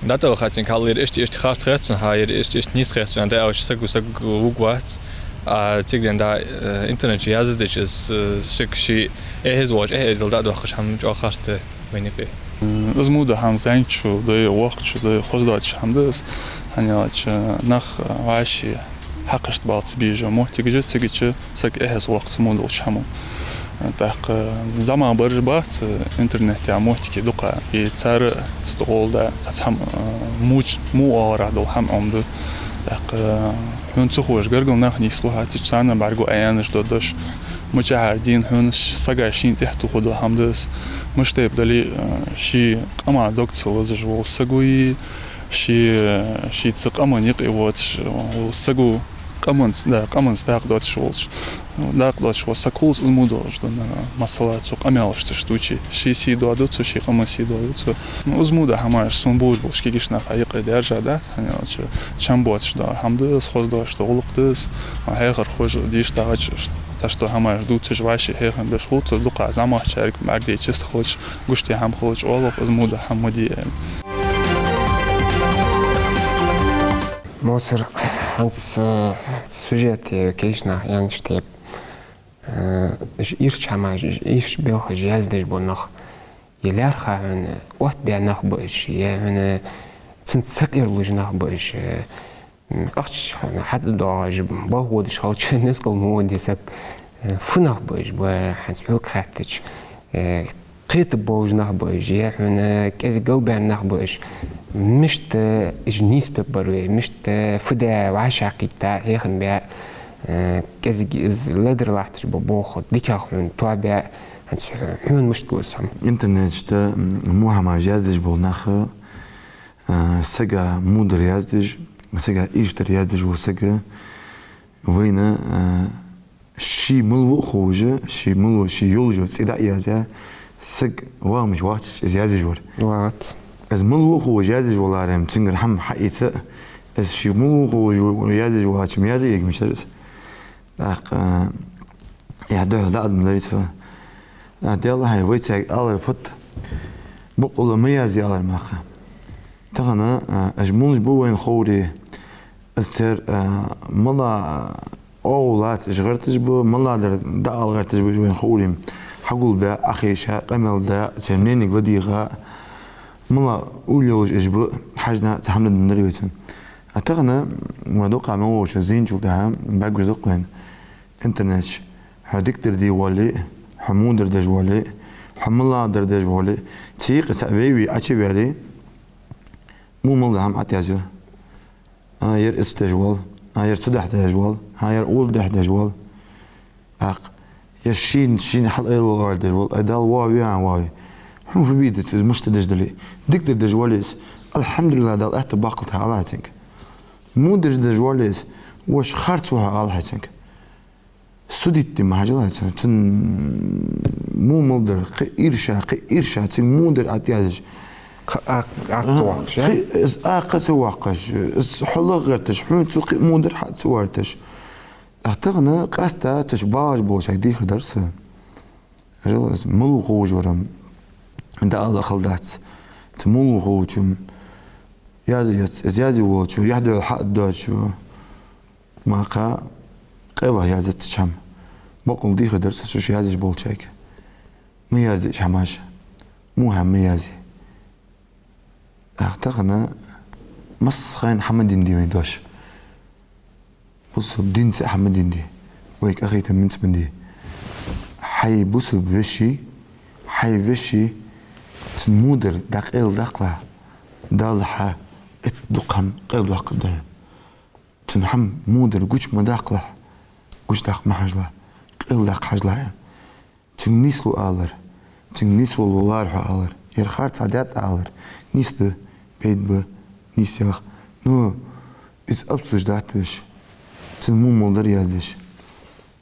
ДӀатӀаваха цунга хьал, ер иштта, иштта харц хет сона, хӀа, ер иштта, иштта нийса хет сона, аьнна, дӀааьлча саг, саг вугаргвац. А цига ден да, э, интернет чу яздаьча, из, э, саг ший эхь-эза воацаш, эхь-эзал дӀадоаккхаш хӀама чӀоагӀа харц да вайна юкъе. Из мо дола хӀама зӀамигача да, воккхача да, хоза доацаш хӀама да из. ХӀана аьлча, нах вӀаший хьакъашт бала ца беш йола моттигаш я, цига чу саг эхьаза воккха цу мо долча хӀамал. ТӀаккха зӀамагӀа бараш бац интернете моттиге дукха, и цар цу тӀа гӀолла да, цхьацца хӀама, муч-, му оагӀорахьа дола хӀама Ӏомаду. ТӀаккха хьона ца ховш гаргара нах нийслу хьа, цу чу царна бӀаргагу аянаш додаш. Мичахьара дийна хьона ш-, сага шийна тӀехьа туху дола хӀама да из. Мишта тайпа дале а, ший къаман дог ца лазаш вола саг вий, ший, ший цу къаман юкъе воацаш вола саг вий, къаманца, да, къаманца дакъа доацаш волча, дакъа доацаш вола саг хулаш из мо долаш да, масала, цу къамаьлашца тӀа тувчи. Ший сий доаду цо, ший къаман сий доаду цо. Ну, из мо дола хӀамаш сона бувш болча кагийча наха юкъе даьржа дац, хӀана аьлча, чам боацаш дола хӀама да из, хоза доацаш дола гӀулакх да из. Хьехархоша дийша дагӀача, иштта цхьа ши хӀамаш дувцаш, вӀаший хьехам беш хул цо, дукха зӀамагӀчаьрга бӀаргадайча, чиста хилча, гуш де хӀама хилча, оалаш, из мо дола хӀама ма де аьнна. Мовсар, хӀанз, э, сюжете кагийча наха аьннача тайпара, э, уж ийрча хӀамаш, уж ийрча белхаш яздеш бола нах, е лаьрххӀа хьона оттабаь нах ба уж, е хьона цунца сакъердалуш нах ба уж, э, ахча хьатӀадоагӀаш, балха водаш хилча, низкъала ма воде саг, э, фу нах ба уж, ба хӀанз хьога хаьттача, э, кхетам болаш нах ба уж, е хьона кӀезига галбаьнна нах ба уж. Мишта уж нийсбергбар вай, мишта фу даь, вӀашагӀкхийтта, хьехам баь, э, кӀезига из ледара латташ бола болх дикагӀа хьона тоабаь, хӀанз хьо-, хьона мишта гу из хӀама? Интернета тӀа, м, мо хӀамаш яздеш бола нах, э, сага мудар яздеш, сага ийрча тайпара яздеш вола саг вайна, э, ше малав а ховш, ше малав, ше йолаш йола цӀи дӀа а яздаь, саг вагӀаш вахача из яздеш вар. ВагӀац. Из малав а ховш яздеш валаре-м, цунгара хӀама хьаэца а, из ше малав а ховш яздеш валача-м язъе ягӀа мичара из. ТӀаккха, э, яхь духьал дӀа а ма дарий цо. А, Даьла хьай, вай царга алар фуд, боккъала ма язде алар маха. Тахан, э, уж мулаш ба вайна ховре, из цар, э, мала, э, оагӀув лаца уж гӀерташ ба, малагӀдар дӀаала гӀерташ ба уж вайна ховре-м. Хьагулбаь, Ӏохайша, къамаьл даь, цар мненега ладийгӀа, мала улл йолаш уж ба, хьажна, цхьа хӀама даь дарий вай царна. А тахан, ма дукха мел волча зийначул тӀехьа, бӀаргагуш да-кх вайна интернета тӀа: хьо дикадар де воалле, хьо мудар деш воалле, хьо малагӀдар деш воалле, цу юкъе цхьа вай-вай Ӏочу а ваьле, мо мел дола хӀама ӀотӀаязъю. А, ер иштта деш воалл, а, ер цудухьа деш воалл, а, ер уллув духьа деш воалл. ТӀаккха ер шийна, шийна хьалаайвала аьнна деш воалл, ай, Дала воагӀа ве, а, воагӀа ве. Хьона фу бе деза из мишта деш дале а? Дикадар деш воалле из, алхьамдулиллахӀ, Дала аьттув баккхалда хьа ала хьай цунга. Мудар деш воалле из, воша харц ва хьо ала хьай цунга. Судить де ма хьажал хьай цунна. Цун мо мел дар, кхы ийрча, кхы ийрча, цунга мудар ӀотӀаязъеш. Кхы а, а ца воаккхаш, а? Кхы из а кхы ца воаккхаш, из хьо лагӀа гӀерташ, хьона цо кхы а мудар хьа ца вайташ. А тахан къаьстта цу чу багӀаш болчарга дехар дар са. Жал из малав ховш вар-м дӀаала хала дац. Цу малав ховчо-м язъе яц, из язъе волчо, яхь духьал хьатӀадоагӀачо, маха къайлагӀа яздац цхьа хӀама. Боккъала дехар дар са цу чу яздеш болчарга. Ма язде уж хӀамаш. Мо хӀама ма язде. ТӀаккха тахан массахана хӀама дин де вай дош. Бусалба динца хӀама дин де. Вайга къахетам мича ма де. Хьай бусалба веший, хьай веший, цун мудар дӀакъайладаккхалахь, Дала хьа итт дукха хӀама къайладоаккхаргда хьона. Цун хӀама, мудар гуча ма даккхалахь, гучадаккха ма хьажалахь, къайладаккха хьажалахь, аьнна. Цунга нийслу алар, цунга нийсвала лаьрхӀа хьо алар, ер харц хьадаьд алар, нийса да, пайда ба, нийса ях. Ну, из обсуждать веш, цун мо мел дар яздеш.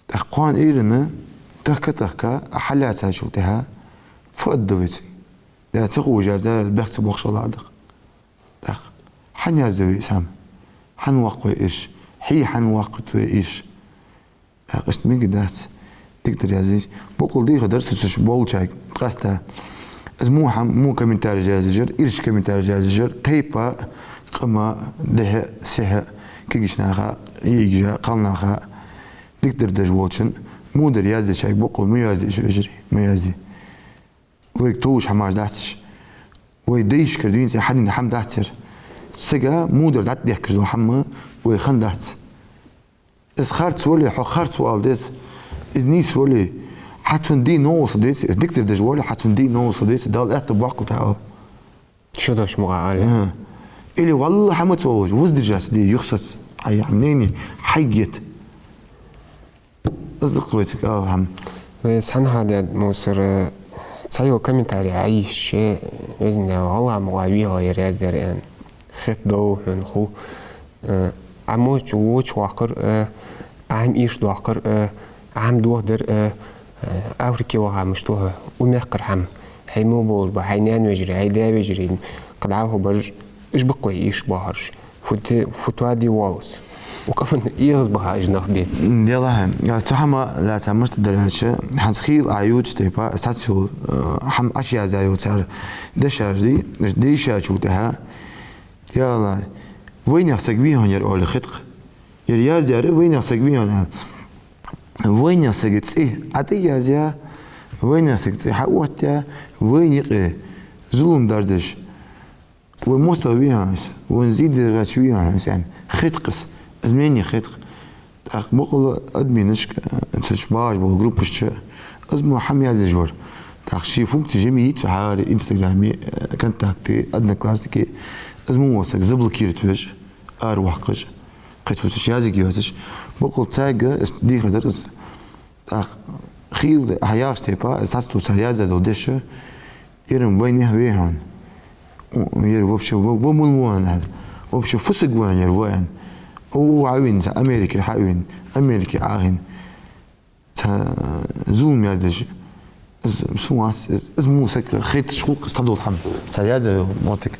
ТӀаккха кхоана Ӏуйранна тахка-тахка, а хьаллаьцачул тӀехьа фу аргда вай цунна? Да, ца ховш яздаь, бехк ца боаккхаш ала а дакх. ТӀаккха хӀана язду вай из хӀама? ХӀана воаккх вай ийрча? Хье хӀана воаккхаргда вай ийрча? ТӀаккха иштта мегаргдац. Дикадар язъеш, боккъала дехар дар са цу чу болчарга къаьстта. Из мо хӀама, мо комментареш язъеш яр, ийрча комментареш язъеш яр, тайпан, къаман, дехьа, сехьа, кагийча наха, йиӀигаш, кхалнаха, дикадар деш волчун, мудар яздечарга боккъала ма язде уж, вежарий, ма язде. Вайга товш хӀамаш дац уж. Вай дайшкара дийна цӀи хьадийна хӀама дац ер. Сага мудар дӀатӀадехкаш дола хӀама вай хиннадац. Из харц вале, хьо харц вала деза. Из нийса вале, хьа цун дий новкъостал деце, из дикадар деш вале, хьа цун дий новкъостал деце, Дала аьттув боаккхалба хьа. Шо дош мукъа али. Ага. Или валла хӀама ца волаш, воздержаться де, юхасаца, хьай мнени хьайга ета. Из да-кх вай цига ала хӀама. Вай санна хьадаьд, Мусар, цхьайола комментарий Ӏайийшача, везан Даьла, гӀалгӀа мукъа вехал яр яздаьр аьнна. Хетадолаш хьона хул. Э, Ӏа моча воча ваккхар, э, Ӏа хӀама ийрча доаккхар, э, Ӏа хӀама дохадар, э, э, Африке ваха мишта ва хьо, укх мехкара хӀама. Хьай мо болаш ба, хьай наьна вежарий, хьай даь вежарий, кхы дӀахо бараш, уж ба-кх вай ийрча боахараш. Фу те, фу тоаде воалл из. Укх къаман эгӀаз баха уж нах беце. Делахьа, цу хӀаман лаьца мишта дар аьлча, хӀанз хийла Ӏа ювцача тайпара, сацйола, э, хӀама Ӏа яздаь йола цар дешаш дий, уж дийшачул тӀехьа, Яла, вайнаьха саг вий хьона ер оале хет-кх. Ер яздаьр вайнаьха саг вий хьона аьнна. Вайнаьха сага цӀи Ӏа тӀа язъяь, вайнаьха сага цӀи хьаоттаяь, вайна юкъе зулам дардаш. Вай моастагӀа вий хьона из, вайна зе дергдаьча вий хьона из аьнна. Хет-кх из, из мнени хет-кх. ТӀаккха бокъонца админашка, цу чу багӀаш бола группаш чу, из мо хӀама язъеш вар. ТӀаккха ший функци жима йий цу хьари, Инстаграме, э, Контакте, Одноклассники, из мо вола саг заблокировать веш, араваккхаш, кхы цу чу язъе йоацаш. Бокъонца царга из дехар дар из. ТӀаккха хийла хьа яхача тайпара, из цхьацца цар яздаь дола дешаш, ер-м вайнаьха вий хьона. О, ер вообще ва, ва мала ва хьона аьнна. Вообще фу саг ва хьона ер ва аьнна. О, Ӏавийна цхьа Америкера хьавийна, Америке Ӏахийна. Цхьа зулам яздеш. Из сона вац, из, из мо саг хеташ хул-кх из цхьадола хӀама. Цар яздаь йола моттиг.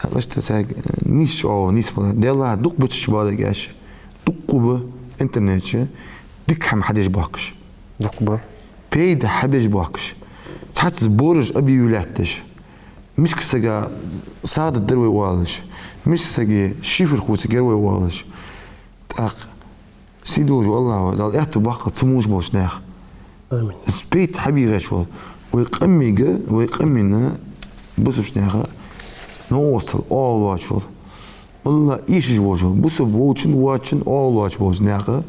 ТӀаккха иштта царга нийса чӀоагӀо, нийса бала. Делахьа дукха ба цу чу бола дегаш. Дукха ба интернет чу дика хӀама хьадеш боахкаш. Дукха ба. Пайда хьабеш боахкаш. Цхьацца бораш объявлять деш. Миска сага сагӀа дергдар вай оалаш. Миска сага шифр хувцаргьяр вай оалаш. ТӀаккха сий долаш вола АллахӀ ва, Дала аьттув боаккхалба цу мо болча наьха. Амин. Из пайда хьабе гӀерташ вола. Вай къамага, вай къаманна, бусалба наьха новкъостал, оагӀув лоацаш вола. Валлахь, ийшаш волаш вола. Бусалба волчун, воацачун оагӀув лоацаш болча наьха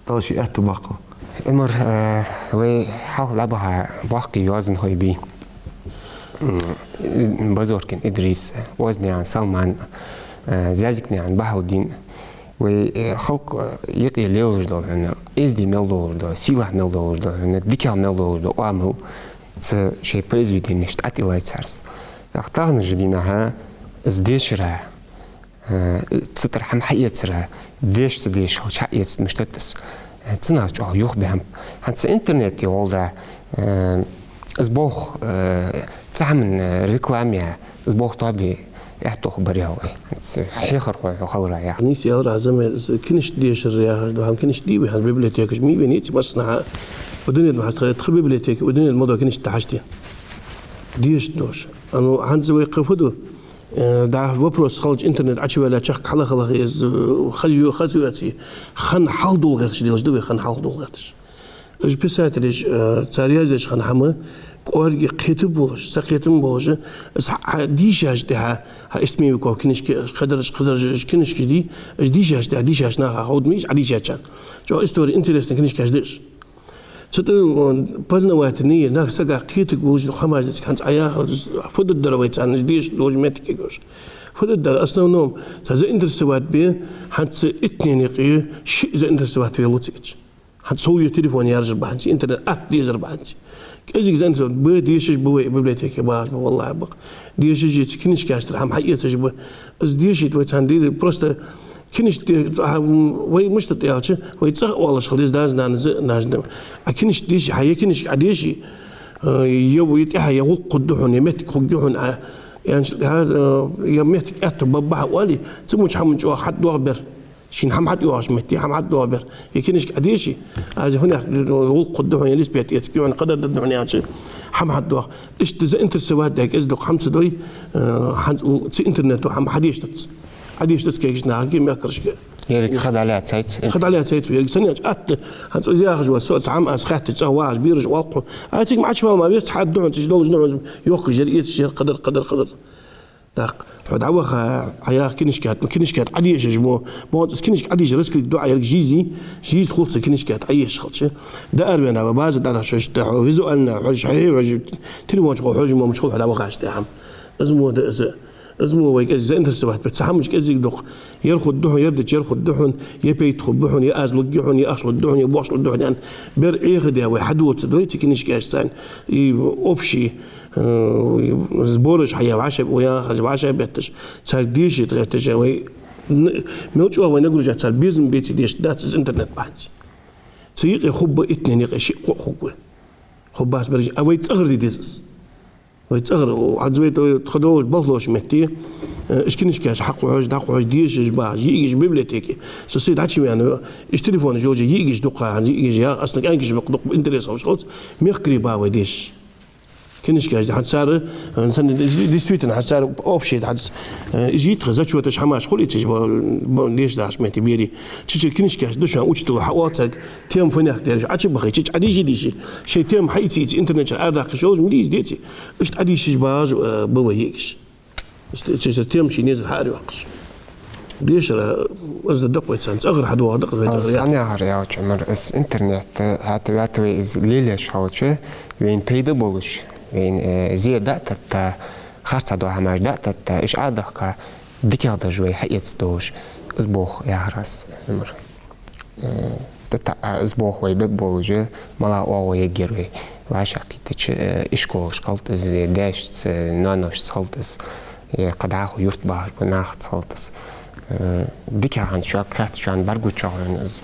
Дала ший аьттув боаккхалба. Ӏумар, э, вай хьалха дӀабаха боккхий йоазонхой бий. М, Базоркин Идрис, Оазнаькъан Салман, э, Зязикнаькъан Бахьаудин. Вай, э, халкъа, э, юкъе лелаш дола хьона, эздий мел долаш дола, сийлахь мел долаш дола хьона, дикагӀа мел долаш дола оамал цу шоай произведенешка тӀатиллай цар. ТӀаккха таханарча дийнахьа из дешара, э, цу тӀара хӀама хьаэцара, деша ца дезаш хилча хьаэцаргда, мишта да из. Э, цунах чӀоагӀа юхабаьннаб. ХӀанз цу интернете гӀолла, э, из болх, э, цу хӀаман, э, реклама я, из болх тоабе аьттув бар-кх вай. Хьехархой хьо хиларах. Нийса аьлар Ӏа, зӀамига, из книжка дешар яхаш дола хӀама, книжка дий вай хӀанз библиотекаш ма вий, низ массанахьа. Укх дунен тӀа хьажа тха, тха библиотеке укх дунен тӀа ма дола книжка тӀа хьажа де. Дешаш долаш. А ну, хӀанз вай кхы фу ду? Э, да, вопрос хилча интернет Ӏочуваьлча чехка хьалха-хьалха из, э, хаза ю-, хаза ю аций. Хана хьалха дола гӀерташ делаш да вай, хана хьалха дола гӀерташ. Уж писателаш, э, цар яздеш хинна хӀама, кӀоарга кхетам болаш, сакхетам болаш, из хьа-, хьа дийшача тӀехьа, хьа Истмиевиков книжка, кхыдараш, кхыдараш, уж книжкаш дий, уж дийшача тӀехьа, дийшача наха ховргда ма йий уж, Ӏодийшачарна. ЧӀоагӀа истори интересни книжкаш да уж. Цу тӀа, э, познавательни, нах сага кхетаргволаш хӀамаш да цига хӀанз Ӏа яхар, фу дергдар вай царна, уж дешаш долча моттиге гуш. Фу дергдар, основном, цхьа заинтересовать бе, хӀанз цу иттанена юкъе шиъ заинтересовать веллу цига. ХӀанз сов е телефон яржар ба хӀанз, интернет атта дезар ба хӀанз. КӀезига заинтересовать ба, дешаш ба вай библиотеке багӀаш ба, валлахӀи ба-кх. Дешаш я, цу книжкаш тӀара хӀама хьаэцаш ба. Из дешийта вай царна дийр, просто книжка де-, а, вай мишта да аьлча, вай цӀагӀа оалаш хила деза даьца-наьнаца, нажна. А книжка деший, хьа е книжка Ӏа деший, э, е, е тӀехьа е гӀулакх хургда хьона, е моттиг хургья хьона, а, е, е моттиг аьттув ба-, бахьа оале, цу моча хӀаман чӀоагӀа хьатӀадоагӀа бер. Шийна хӀама хьатӀайоагӀача метте хӀама хьатӀадоагӀа бер. Е книжка Ӏа деший, аз хьона яхар, гӀулакх хургда хьона, е листбет эцаргья хьона, кхыдаргдаргда хьона аьлча, хӀама хьатӀадоагӀа. Иштта заинтересовать даь, кӀезига-дукха хӀама ца дой, э, хӀанз у-, цу интернето хӀама хьадешац. Ӏодешац кагийча нахага, мехкарашка. Еррига ха дӀалаьцай цо. Ха дӀалаьцай цо, еррига санна яьча атта, хӀанз из яхаш ва со, цхьа хӀама аз хаьттача, цӀагӀа вагӀаш, бераш оалкху. Ациг мачвал ма вес, цхьа духьун, цхьа долаш духьун, йохкаш яр, эцаш яр, кхыдар, кхыдар, кхыдар. ТӀаккха хьо дӀаваха, Ӏа яха книжка, книжка Ӏодешаш мо, бонцӀас книжка Ӏодеша раскрыть ду Ӏа еррига жийзи, жийз хул цу книжка Ӏодешаш хилча. Да арвена ва база дӀадахьаш, хьо визуально хьожаш, хьо хьожаш, телефон чу хьожаш мо, мича хул хьо дӀавахаш тӀехьа. Из мо да из. Из мо вай кӀезига заинтересовать бе, цхьа хӀамаш кӀезига дукха. Ер хургда хьона, ер дича ер хургда хьона, е пайда хургба хьона, е аз лургья хьона, е ахча лургда хьона, е бохча лургда хьона, аьнна, бер Ӏехадаь вай хьадоаца дой цу книжкашца, и общий, э, сбораш хьаяь вӀаши, вӀаши бетташ, царга дешийта гӀерташ, вай н-, мел чӀоагӀа вай нагружать цар безам беце деш дац из интернет бахьанца. Цу юкъе хургба иттанен юкъе шиъ-кхоъ хургва. Хургбац берригаш, а вай цӀагӀара де деза из. Вай цӀагӀара, хӀанз вай тхо долаш балхалоша метте, э, уж книжкаш хьакхухьаш, дӀакхухьаш, дешаш бахаш, йиӀигаш библиотеке. Со сай дӀачуваьнна, уж телефонаш йолча йиӀигаш дукха, хӀанз йиӀигаш я, асна кӀаьнкаш бакъ дукха интерес ховш хилац, мехкарий ба вай дешаш. Книжкаш, хӀанз цар, э, санна, действительно, хӀанз цар общий, хӀанз, э, из йийтха зачёташ хӀамаш хулий цу ба-, ба-, дешаш дахаш метте берий. Чича книжкаш да шоана, учитело хьаоал царга, тема фанех дераш, Ӏочубахе, чича Ӏодийша, дийша. Шоай тема хьаийца, ийца интернет чура арадаккха йиш йолаш ма дий из, деций? Иштта Ӏодийшаш бахаш, э, ба вай йиӀигаш. Иштта чича тема ший незар хьаарайоаккхаш. Дешара, из да дакъа вай царна, цӀагӀара хьадоагӀа дакъа вай цӀагӀара. Аз яхар яхача, Ӏумар, из интернет, хӀаьта ваьтта вай из лелаеш хилча, вайна пайда болаш, вайна, э, зе дӀататта, харцахьа дола хӀамаш дӀататта, уж Ӏодехка, дикагӀа дажа вай хьаэца долаш, из болх яхар аз, Ӏумар. Э, тӀатаӀа из болх вай бергболаш, мала оагӀув ергьяр вай. ВӀашагӀкхийтача, э, ишколашца хилда из, даьшца, ноаношца хилда из, э, кхы дӀахо юрт бахаш ба нахаца хилда из. Э, дика хӀанз шуга хаьттача, шоана бӀаргагуча хана из,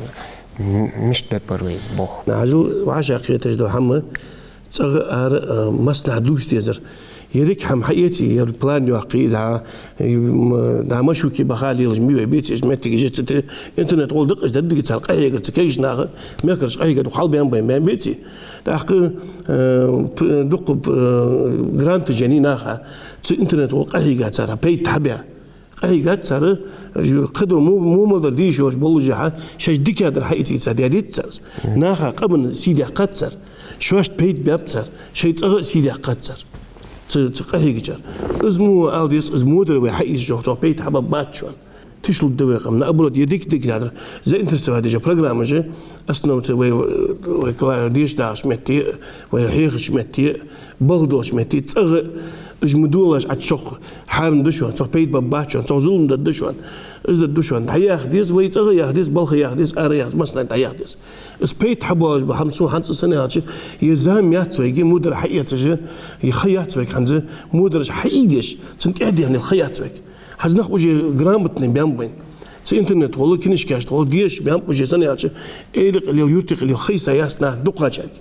м-, мишта бергбар вай из болх? Нахажал вӀашагӀкхеташ дола хӀама, цӀагӀа ара, а, массанахьа дувца дезар. Еррига хӀама хьаэций, ер план йоаккхий, да, м, да, машуке баха лелаш ма вий вай, беций, уж моттигаш я цу тӀа, интернет гӀолла дакъа уж деррига цар къахьегар, цу кагийча наха, мехкараш къахьегар дукха хьалбаьнна баьнна, беций. ТӀаккха, э, п-, дукха, э, гранташ еннай наха, цу интернет гӀолла къахьийга цар, пайда хьабаь. Къахьийгад цар, кхыдола му-, му малар дийша йолаш боллашехьа, шоаш дикадар хьаийца, ийца даьдийта цар. Наха къаман сий даьккхад цар, шоашта пайда баьб цар, шоай цӀагӀа а сий даьккхад цар. Цу, цу къахьийгачар. Из мо ала деза, из мо дар вай хьаийцачох, цох пайда хьабаргбац шоана. Тишлургда вай къам. Наоборот, е дика-дика дар, заинтересовать деш программаш, основа цу вай, вай кла-, дешаш дахача метте, вай хьехача метте, балха долча метте, цӀагӀа уж ма долаш, Ӏа цох хьарам да шоана, цох пайда баргбац шоана, цох зулам дергда шоана, из дергда шоана. ДӀаяха деза, вай цӀагӀа яха деза, балха яха деза, ара яха деза, массанахьа дӀаяха деза. Из пайда хьабоалаш ба хӀама сона хӀанз санна аьлча, е зама яц вайга, мо дар хьаэцаш, е ха яц вайга хӀанз, мо дараш хьаийдеш, цун тӀехьа дехнел ха яц вайга. ХӀанз нах уже грамотни баьнна ба вайна. Цу интернет гӀолла, книжкашта гӀолла дешаш баьнна ба уже санна аьлча, эри къилел, юрта къилел хайса яц наха дукхачарга.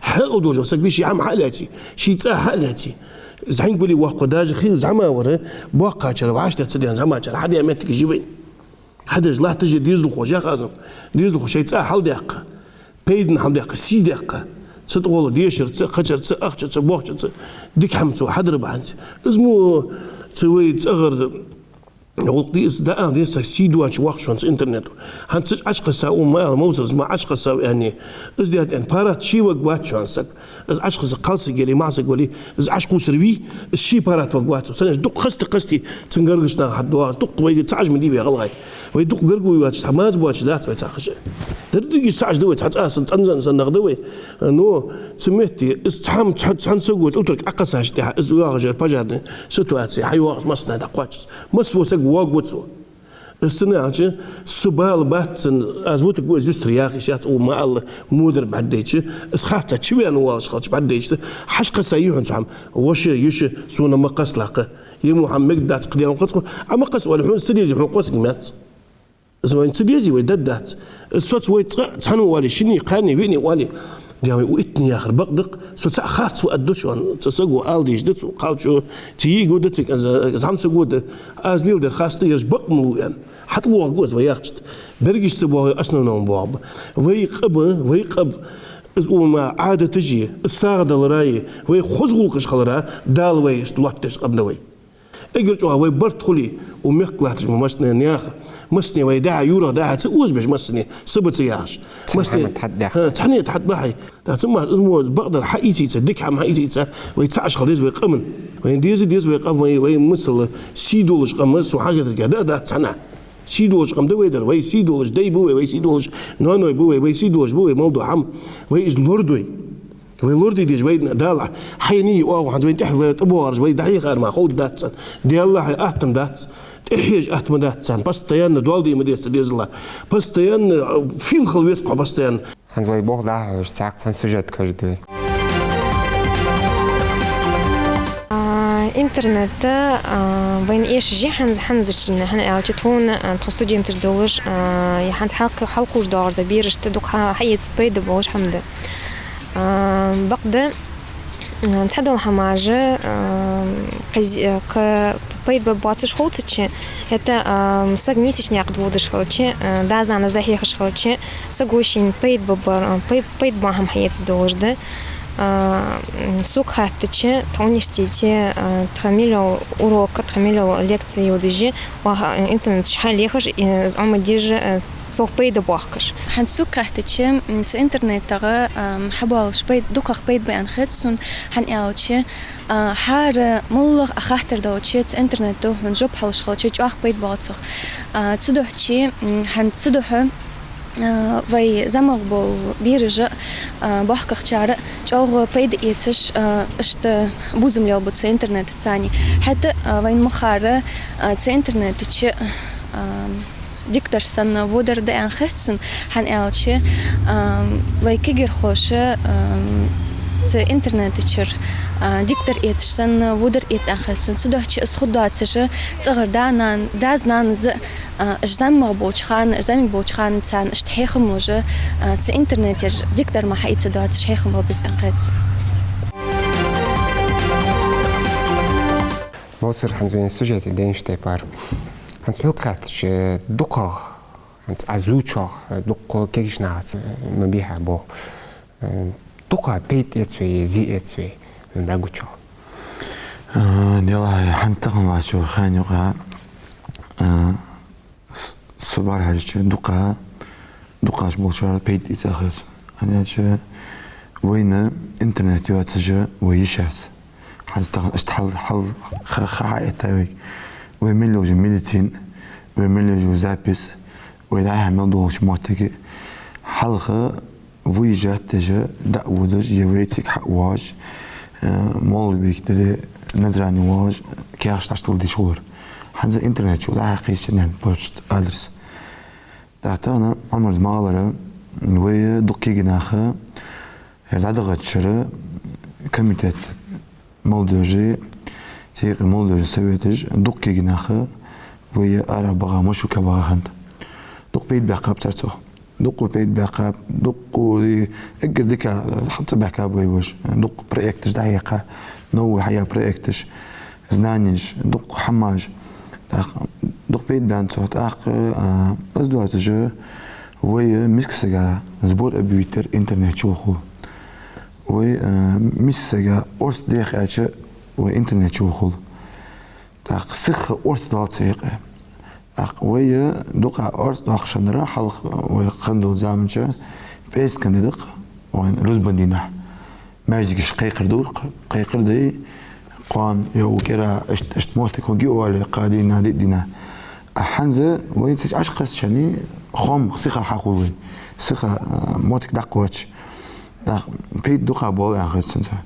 Хьаькъал долаш саг вий, ший хӀама хьа а лаьций, ший цӀа хьа а лаьций. ЗӀамига вале воккха, даже хи зӀамагӀвар, боккхачар, вӀаштӀехьа ца даьнна зӀамагӀчар хьадаь моттигаш я вайна. Хьадеш латташ я дезалхо, яхаш аз, дезалхо шоай цӀа хьалдаьккха, пайдана хӀама даьккха, сий даьккха. Цу тӀагӀолла дешарца, кхычарца, ахчарца, бохчарца, дика хӀама цо хьадар бахьанца. Из мо цу вай цӀагӀара гӀулакх да из, дӀаала деза саг сий доацаш вахача хана цу интернето. ХӀанз цу чу Ӏочукхессав, ма ала, Мовсарца ма Ӏочукхессав аьнна. Из даьд аьнна, парат ше варгвац шоана саг. Из Ӏочукхессар кхалсаг яле, маӀа саг вале, из Ӏочукхувсар вий, из ше парат варгвац. Санна дукха хасте-хасте цун гаргарча наха хьадоагӀа из, дукха вайга цхьа Ӏаж ма дий вай гӀалгӀай. Вай дукха гаргало йоацаш, цхьа маза боацаш дац вай цхьа хажа. Деррига цхьа Ӏаж да вай, цхьа цӀа санна, цӀенза санна нах да вай. Но цу метте из цхьа хӀама, цхьа, цхьан саго цу утарг Ӏокхессача тӀехьа, из йоагӀаш яр пожарни ситуаци, хьайоагӀаш массанахьа дӀакхоачаш. Масса вола саг воагӀа цо. Из санна аьлча, са бала бац цун, аз вутаргва из юстара яха йиш яц, укхо ма алла, мо дар бӀаргадайча, из харцахьа чувена воалаш хилча бӀаргадайча, хьакхесса йий хьона цу хӀама, воша, йиша, сона ма кхесса лакха. Е мо хӀама мегаргдац, кхы дӀа ма кхесса, Ӏа ма кхесса оале, хьона ца дезий, хьона кхоссаргьяц. Из вайна ца дезий, вай дергдац. Из соца вай цкъа цхьана оале, шинне, кхарне, виъне оале, дий вай, укх иттанна яхар бакъ да-кх, со цхьа харц ва аргда шоана, цу саго ала дезаш да цо, кхалчо, цу йиӀиго да, цу кӀанза-, зӀамсаго да, аз леладер хаста, ераш бакъ ма лу аьнна. ХьатӀавоагӀаргва из вай яхача тӀа. Берригаш ца боагӀе, основном боагӀаргба. Вай къам, вай къам, из укхун Ӏадаташи, из сагӀа далари, вай хоза гӀулакхаш хилари, Дала вай иштта лоаттадеш къам да вай. Эггара чӀоагӀа вай барт хуле, укх мехка латташ ма массане наха, массане вай дӀа-хьа, юртах дӀа-хьа ца озабеш массане, са ба ца яхаш. Массане хьатӀабаьхкаб. ХӀа, цхьанне тӀа хьатӀабахьа. ТӀаккха цу ма из мо бакъдар хьаийца, дика хӀама хьаийца, вай цхьа Ӏаш хила деза вай къаман. Вайна деза, деза вай къам, вай, вай масала сий долаш къам, сона хьагӀ хетаргахьа, да, дац цхьаннахьа. Сий долаш къам да вай дар, вай сий долаш дай ба вай, вай сий долаш ноаной ба вай, вай сий долаш ба вай мел дола хӀама, вай из лорадой. Вай лораде деза, вай Дала хьайна оагӀув хӀанз вайна тӀехьа вай тӀабоагӀараш, вай дӀахьехар мара ховш дац царна. Даьллахьа, атта ма дац, тӀехьежа атта ма дац царна. Постоянно доал де ма деза цу дезала. Постоянно, а, фийла хила веза-кх хьо постоянно. ХӀанз вай болх дӀахьош, цхьаькха цхьан сюжет кхоачаш да вай. А, интернет, а, вайна эшаш я хӀанз, хӀанзарча дийнахьа, хӀана аьлча тхона, а, тхо студенташ долаш, а, е хӀанз хьалкх-, хьалкхувш доагӀаш да берашта дукха хьа-, хьаэца пайда болаш хӀама да. А, бакъда, а, цхьадола хӀамаш, а, кхез-, а, кхы пайда ба боацаш ховцача, хӀаьта, а, саг нийсача наькъа тӀа водаш хилча, а, дас-нанас дӀахьехаш хилча, саго шийна пайда ба бар-, а, пай-, пайда бола хӀама хьаэца долаш да. А, м, сога хаьттача, тха университете, а, тха мел йола урок, тха мел йола лекци йодаш, ваха, а, интернета чу хьалъехаш, э, из Ӏомадеш, э, цох пайда боахкаш. ХӀанз сога хаьттача, м, цу интернетагӀа, ам, хьабоалаш пайд-, дукхагӀа пайда ба аьнна хет сона, хӀана аьлча, а, хӀара моллагӀа а хаттар долча, цу интернета хьона жоп хьалуш хилча, чӀоагӀа пайда боал цох. А, цудухьа, м, хӀанз цудухьа, а, вай зӀамагӀа бола бераш а, а, боккхагӀчар а чӀоагӀа пайда эцаш, а, иштта безам лелабу цу интернетаца цхьана. ХӀаьта, а, вайна ма харра, а, цу интернета чу, а, диктор санна водар да аьнна хет сона, хӀана аьлча, ам, вай кагирхоша, ам, цу интернета чура, а, диктор эцаш санна водар эца аьнна хет сона. Цудухьа из хургдоацаш, цӀагӀара да-нана, дас-нанас а, уж зӀамагӀа болча хана, уж зӀамига болча хана царна иштта хьехам луш, а, цу интернета чура диктор мара хьаийца доацаш хьехам лу беза аьнна хет сона. Мовсар, хӀанз вайна сюжет дайнача тайпара. ХӀанз хьога хаьттача, дукхагӀа, хӀанз Ӏа зувчох, дукха кагийча нахаца ма бий хьа болх. Э, дукха пайда эц вай, зе эц вай, вайна бӀаргагучох. Э, делахь, хӀанз тахан латтача хана юкъа, э, с-, со бӀарахьежача, дукха, дукхагӀча болчар пайда эц аьнна хет сона. ХӀана аьлча вайна интернет йоацаш вай йиш яц. ХӀанз тахан иштта хьал, хьал ха-, ха-, хьаэттай вайга. Вай мел йола медицина, вай мел йола запись, вай дӀа-хьа мел долча моттиге. Хьалха вай жат деш, дӀа а водаш, е вай цига хьа а воагӀаш, э, моллагӀа бийкъа дале, Назране воагӀаш, каьхаташ тӀа тӀадилла деш хулар. ХӀанз интернет чу дӀа-хьа кхийсача, нана, почта адрес. ТӀаккха тахан Ӏомарза ма аллара, вай дукха кагий нах, ер дӀадахача шера комитет молодёжи, цигара молодёжни советаш, дукха кагий нах, вай ара багӀа, машука багӀа хӀанз. Дукха пайда баьккхаб цар цох. Дукха пайда баьккхаб, дукха, эггара дика хьа ца баьхкаб вай воаш. Дукха проекташ дӀаяьккха, новый хьаяь проекташ, знанеш, дукха хӀамаш. ТӀаккха дукха пайда баьнна цох. ТӀаккха, а, из доацаш, вай миска сага сбор объявить дар интернет чу хул. Вай, а, миска сага орц деха аьлча, вай интернет чу хул. ТӀаккха сиха орц доал цу юкъе. ТӀаккха вай дукха орц доаккхаш хиннар, хьалха вай хинна долча заман чу пӀераскан ди да-кх вайна рузбан дийнахьа. Маьждигаш кхайкхар ду-кх, кхайкхар дай, кхоана е укх кӀира, иштта, иштта моттиг хургья оале, кхо дийнахьа, диъ дийнахьа. А хӀанз вайна цу чу Ӏаш кхаьчача, хоам сиха хьахул вайна. Сиха, а, моттиг дӀакхоач. ТӀаккха пайда дукха боал аьнна хет сона цох.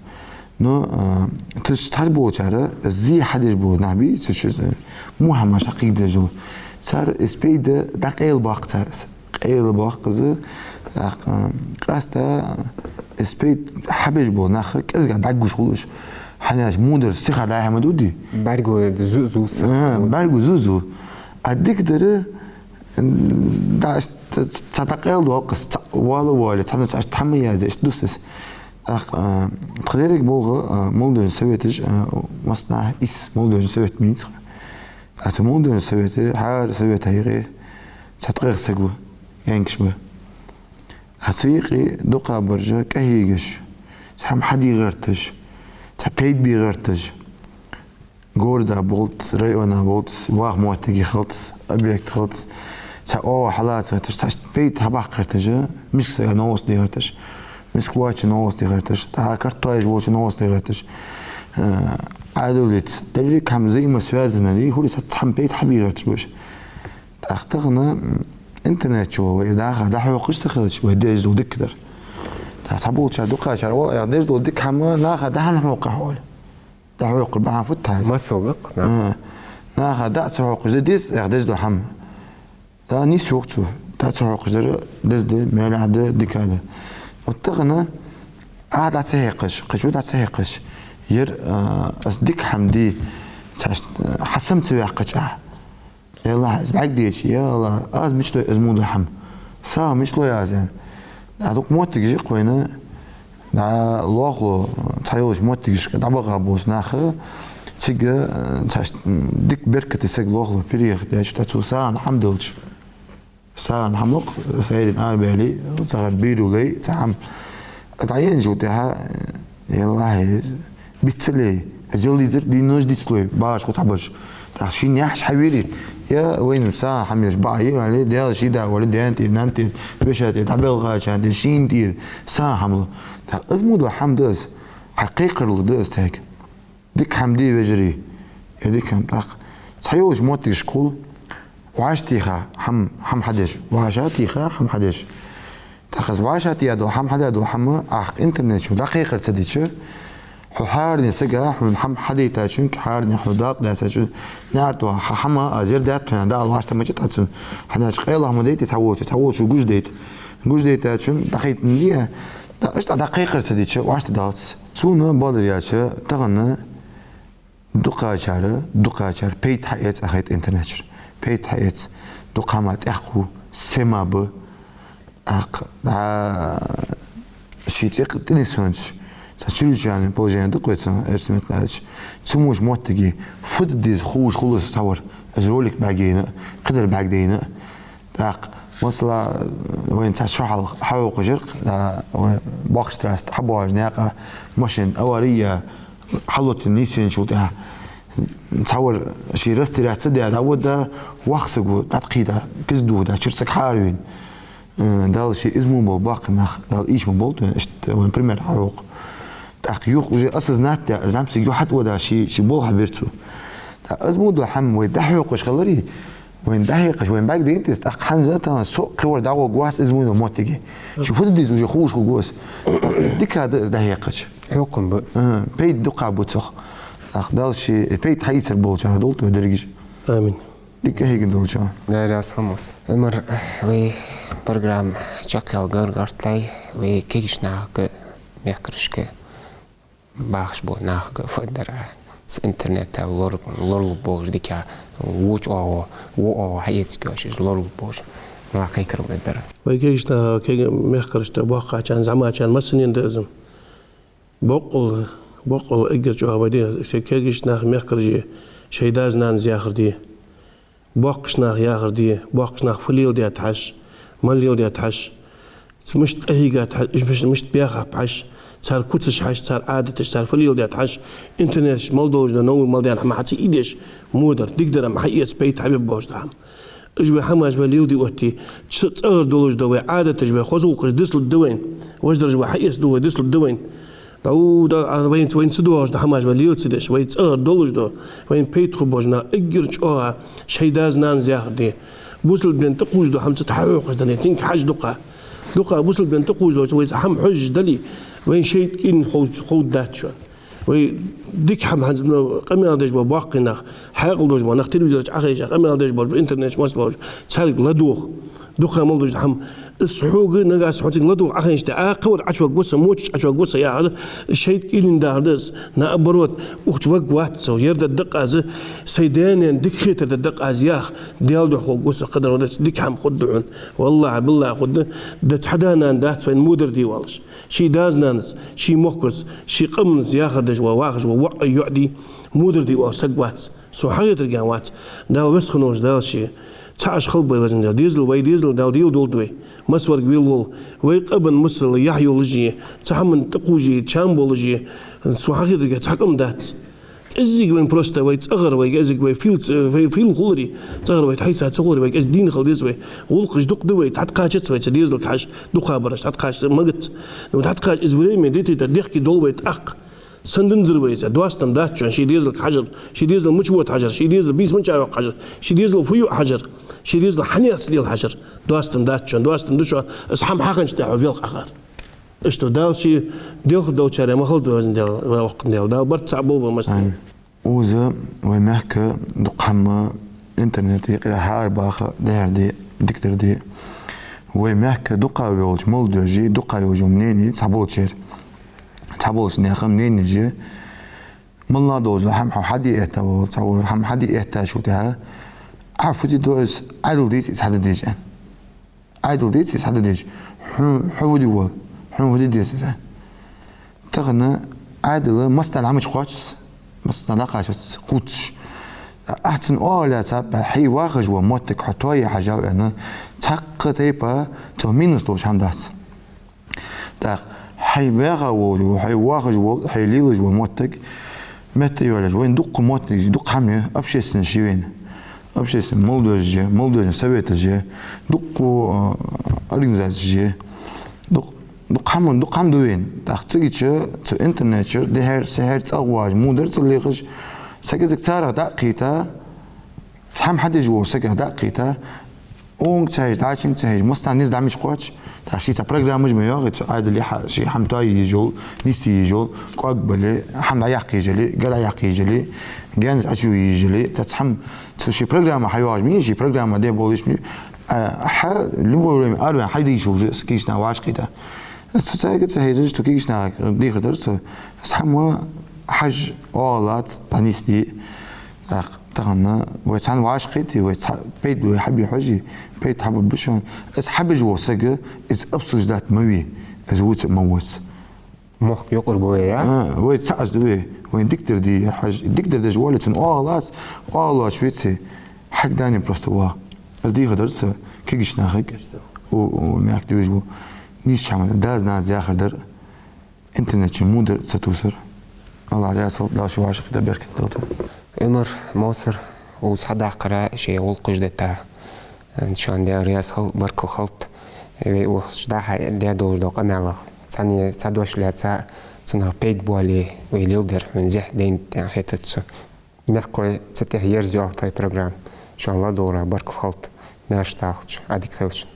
Но, а, цу чу цхьаболчар, зе хьадеш бола нах бий, цу чу, а, во хӀамаш хьакхийдеш дола. Цар из пайда дӀакъайлабоаккх цар из. Къайлабоаккх из, тӀаккха, а, къаьстта из пайда хьабеш бола нах кӀезига бӀаргагуш хул уж. ХӀана аьлча мудар сиха дӀа-хьа ма дий. БӀаргагу зу-, зувца. А, бӀаргагу зу-, зу. А дикадар, м, да, ц-, ц-, цхьа дӀакъайладоаккх из, цхьа вала а воале, цхьанне цхьа тхьама язде, иштта дус из. ТӀаккха, а, тха деррига болча, а, молодёжни советаш, а, массанахьа из молодёжни совет ма йий тха. А цу молодёжни совете, хӀара совета юкъе цхьа ткъех саг ва, янкаш ба. А цу юкъе дукхагӀбараш кӀехьегаш, цхьа хӀама хьаде гӀерташ, цхьа пайда бе гӀерташ, города болтас, района болтас, ваха моттиг хилац, объект хилац, цхьа оагӀув хьалаца гӀерташ, цхьа пайда хьабаккха гӀерташ, миска сага новкъостал де гӀерташ, миска воацача новкъостал де гӀерташ, тӀаккха картош волча новкъостал де гӀерташ, э, Ӏаьдалца деррига хӀама взаимосвязанный, хӀара цхьа цхьа хӀама пайда хьабе гӀерташ ба уж. ТӀаккха тахан, м, интернет чу вай наха дӀахьокхаш ца хилча, вай деш дола дикадар. ТӀаккха цхьаболчар, дукхагӀчар оал, э, деш дола дика хӀама наха дӀа хӀана хьокхаш оал. ДӀахьокхар бахьан фуд тхьайца? Масал да-кх, да. А, наха дӀа ца хьокхаш де деза, э, деш дола хӀама. Да, нийса йоах цо. ДӀа ца хьокхаш дар деза да, маьлехьа да, дика да. Вот тахан Ӏа дӀа ца хьекхаш, кхычо дӀа ца хьекхаш, ер, а, аз дика хӀама дий, цхьа, а, хьасама ца ваьккхача Ӏа. Ялла, аз бӀаргадайча, ялла, аз мича лой из мо дола хӀама? СагӀа мича лой аз, аьнна. ДӀа дукха моттигаш я-кх вайна, дӀа лоалахо, цхьайолча моттигашка дӀабаха болча наха, цига, э, цхьа ш-, м, дика беркате саг лоалахо переехать даьча, тӀаккха цо сагӀа хӀама делча. СагӀа хӀама лакха, сайран арабаьле, цхьа хӀама бийрале, цхьа хӀама. Аз дӀаенначул тӀехьагӀа, яллахӀи, биц ца лой, из ялла дезар дийнахьа дицлой, багӀаш хул цхьабараш. ТӀаккха шийна яхьаш хьавийрий, е вайна сагӀа хӀама еш бакъ я аьле, Даьла ший да вале, даьна тӀера, нанна тӀера, вешийна тӀера, дӀабелгӀачарна тӀера, шийна тӀера сагӀа хӀама лу. ТӀаккха из мо дола хӀама да из, хьа кхайкхар лу да из цхьайга. Дика хӀама дий, вежарий, ер дика хӀама. ТӀаккха цхьайолча моттигашка хул, вӀашагӀтеха хӀама, хӀама хьадеш, вӀашагӀтеха хӀама хьадеш. ТӀаккха из вӀашагӀтеха дола хӀама, хьадаь дола хӀама, ахк интернет чу дӀакхайкхар ца дича, хьо хӀаране сага, хьона хӀама хьадайтачунга, хӀаране хьона дакъа даьцача наӀарга тоха хьа хӀама, аз ер даьд хьона, Дала вӀаштӀехьа мича тӀа цун, хӀанача къайлагӀа ма дайта цхьаволча, цхьаволчо гуш дайта. Гуш дайтачун дӀахайтандаь, тӀаккха иштта дӀакхайкхар ца дича, вӀаштӀехьадалац. Сона бакъдар аьлча, тахан дукхагӀчар, дукхагӀчар пайда хьаэц, ахайт интернет чура. Пайда хьаэц, дукха хӀама тӀехьа хул, сема ба. ТӀаккха, а, ший цӀи-, тӀанисвеннача, цхьа чрезвычайное положение да-кх вай цу эрсий меттала аьлча, цу мо моттиге фу де деза ховш хул из цхьавар, из ролик бӀаргаяйна, кхыдар бӀаргадайна. ТӀаккха, масала, вайна цхьа шо хьалха хьахьокхаш яр-кх, а, вай боккхача трассе тӀа хьабоагӀаш наькъа машин авари яь, хьалоттаенна нийсъенначул тӀехьагӀа цхьавар ше растеряться даь, дӀавода, воккха саг ва, дӀатӀакхийда, киза дохадаь, чура саг хьааравена. Э, Дала ше из мо бола боккхий нах, Дала ийша ма болба вайна, иштта вайна пример хьахьокх. ТӀаккха юха уже осознать даь, зӀамсаг юха хьатӀавода, ше, ше болх хьабир цо. ТӀаккха из мо дола хӀама вай дӀахьокхаш хиларе, вайна дӀахьекхаш, вайна бӀаргадайнад из, тӀаккха хӀанз тахан со кхывар дӀагӀоргвац из мо дола моттиге. Ше фу де деза уже ховш хургва из. Дика да из дӀахьекхача. Хьокхам ба из. А, пайда дукха ба цох. ТӀаккха Дала ше пайда хьаийцар болчарах долда вай дерригаш. Амин. Дика хьийга долча. Даьла раьза хилва массане. Ӏумар, вай программа чакхъяла гаргарталой, вай кагийча нахага, мехкарашка, бахаш бола нахага фу дар, цу интернета лор-, лоралургболаш дика, воча оагӀув, во оагӀув хьаэца кхоачаш лоралургболаш, мала кхайкарал дергдар. Вай кагийча наха, кагий мехкарашта, боккхагӀчарна, зӀамагӀчарна массанена да из-м. Боккъала, боккъала эггара чӀоагӀа вай де, шоай кагийча наха, мехкарашта, шоай даьс-нанас яхар де. Боккхийча наха яхар де, боккхийча наха фу леладаьд хьажа, мала леладаьд хьажа, цу мишта къахьийгад хьажа, уж миш-, мишта баьхаб хьажа, цар куцаш хьажа, цар Ӏадаташ, цар фу леладаьд хьажа, интернета чу мел долаш да, новкъа мел даьнна хӀама хьа ца ийдеш, во дар, дикадар-м хьаэца, пайда хьабергболаш да хӀама. Уж вай хӀамаш вай леладе отте, ц-, цӀагӀара долаш да вай Ӏадаташ, вай хоза гӀулакхаш дицлургда вайна, вежараш вай хьаэцаргда, вай дицлургда вайна. ДӀа-, да, а, вайна, вайна ца доагӀаш да хӀамаш вай леладе ца деш, вай цӀагӀара долаш да, вайна пайда хургболаш да, эггара чӀоагӀа шоай даьс-нанас яхар де. Бусалба дина тӀакхувш дола хӀама цу тӀа хьахьокхаш дале, цунга хьажа дукха. Дукха бусалба дина тӀакхувш дола, вай хӀама хьожаш дале, вайна шайтӀа кӀийлен хов-, ховргдац шоана. Вай дика хӀама хӀанз, ну, къамаьл деш бола боккхий нах, хьаькъал долаш бола нах, телевизора чу Ӏохайша, къамаьл деш бола, интернета чу массаболча, царга ладувгӀа. Дукха мел долаш да хӀама. Из хьога, нагахьа санна хьо цига ладувгӀа Ӏохайшача, а, кхывар Ӏочуваргва со, мочаш Ӏочуваргва со яхар, шайтӀа кӀийлен дахар да из, наоборот, укх чу варгвац со, ер дергда-кх аз, сай даь-наьна дика хетар дергда-кх аз яха, Даьла духьа хургва со, кхыдар хургдац, дика хӀама хургда хьона. ВаллахӀи, биллахӀи, хургда, да цхьа да-нана дац вайна во дар де воаллаш. Ший даьс-нанас, ший мехкарас, ший къаманас яхар деш вола, вахаш вола воӀ а йоӀ а дий, во дар де воаллаш саг вац. Сона хьахетаргахьа вац. Дала веза хинна волча Дала ше цхьа Ӏаш хилба вай, Везан Даьла. Дезал, вай дезал Дала дийла долда вай. Массаварг вел вола. Вай къаман масала яхь йолаш а, цхьа хӀаман тӀакхувш а, чам болаш а, сона хьахетаргахьа цхьа къам дац. Кӏезига вайна просто вай цӏагӏара, вай кӏезига вай фил, вай фил хуларе, цӏагӏара вай тхьайса ца хуларе, вай кӏезига дийна хила деза вай. Гӏулакхаш дукха да вай, тхьатӏакхачац вай цу дезалга хьажа, дукха бараш, тхьатӏакхача магац. Ну, тхьатӏакхача из время дитита дехке дола вай тӏаккха. Сенна динзар вай из, доастам дац шоана, ший дезалга хьажар, ший дезал мича вода хьажар, ший дезал бийса мича йоаккх хьажар, ший дезал фу юа хьажар, ший дезал хьанех лела хьажар. Доастам дац шоана, доастам да шоана, из хӏама хьахиннача тӏехьа велха хьахар. Иштта Дала ший делхар долчарех ма хилда вай, Везан Даьла, вай воккха Даьла. Дала барт цхьа болба вай массане. Укхаза вай мехка дукха хӏама интернете юкъера хьаарабаха, дехьара де, дикадар де. Вай мехка дукха йолча молодёжи, дукха йолча мнени цхьаболчар. Цхьаболча наьха мненеш я. Моллагӏа долча хӏама хьо хьаде этта вола, цхьавар хӏама хьаде эттачул тӏехьагӏа, Ӏа фу де деза, Ӏаьдал деций из хьаде деза аьнна. Ӏаьдал деций из хьаде деза? Хьо, хьо фу де воалл, хьона фу де деза из? Тахан Ӏаьдал массанена хӏама чу кхоачаш, массанена дӏакхачаш, кхувсаш. Ахь цунна оалаьцаб, хьай вахаш вола моттиг хьо тоае хьажав аьнна, цхьаккха тайпара цох минус долаш хӏама дац. Тӏаккха хьай ваьха вола, хьай вахаш вола, хьай лелаш вола моттиг, метта йолаш, вайна дукха моттигаш, дукха хӏама я, общественность я вайна. Общественность, молодёжи я, молодёжный советаш я, дукха, а, организацеш я. Дукха, дукха хӏама, дукха хӏама да вайна. Тӏаккха цига чу, цу интернета чура, дехьара, сехьара цӏагӏа вагӏаш, мудар ца лехаш, саг кӏезига царех дӏакхийтта, хӏама хьадеш вола сагах дӏакхийтта, онга ца хьежа, дӏачунга ца хьежа, массанена низ дӏа мича кхоач, тӏаккха ший цхьа программаш ма йоагӏий цу Ӏаьдала хьа-, ший хӏама тоае езаш йола, нийсъе езаш йола, кӏоаг бале, хӏама дӏаяккха езаш яле, гар дӏаяккха езаш яле, гаьнаш ӏочуюве езаш яле, цхьа хӏама цу ший программа хьайоагӏаш ма йий, ший программа де болаш ма йий, а, хьа любое время араваьнна хьадийша уже, кагийча наха вӏашагӏкхийтта. Со цхьаькха ца хьежаш, цу кагийча наха дехар дар со, из хӏама хьажа оалац, дӏанийсде. Тӏаккха тахан вай цхьана вӏашагӏкхийтте, вай цхьа пайда вай хьабе хьожий, пайда хьабаргба шоана. Из хьабеш вола саг, из обсуждать ма ве, из вувца а ма вувц. Мохк юкъара ба вай, а? А, вай цхьа аз да вай, вайна дикадар де хьажа, дикадар деш воалле цунна оалац, оалаш веце, хьагдаьнна просто вагӏа. Из дехар дар са кагийча нахага, у, у, мехка дилаш ба. Нийсача хӏаман дас-нанас яхар дар. Интернета чу мудар ца тувсар. Аллахӏ раьза хилва, Дала шун вӏашагӏкхетар беркат долда. Ӏумар, Мовсар, укхаза хьадаккхара, шоай гӏулакхаш дита, шоана Даьла раьза хилва, баркал хилда. Вай укхаза дӏахо де долаш дола къамаьлаш, цхьанне цхьа дош лаьца, цунах пайда боале, вай леладер, вайна зехьа дайнад аьнна хетац сона. Мехкахой, цу тӏехьа ерзайоал тха программа. Шоана ладувгӏара баркал хилда, маьрша дахалда шо, Ӏадика хийла шун.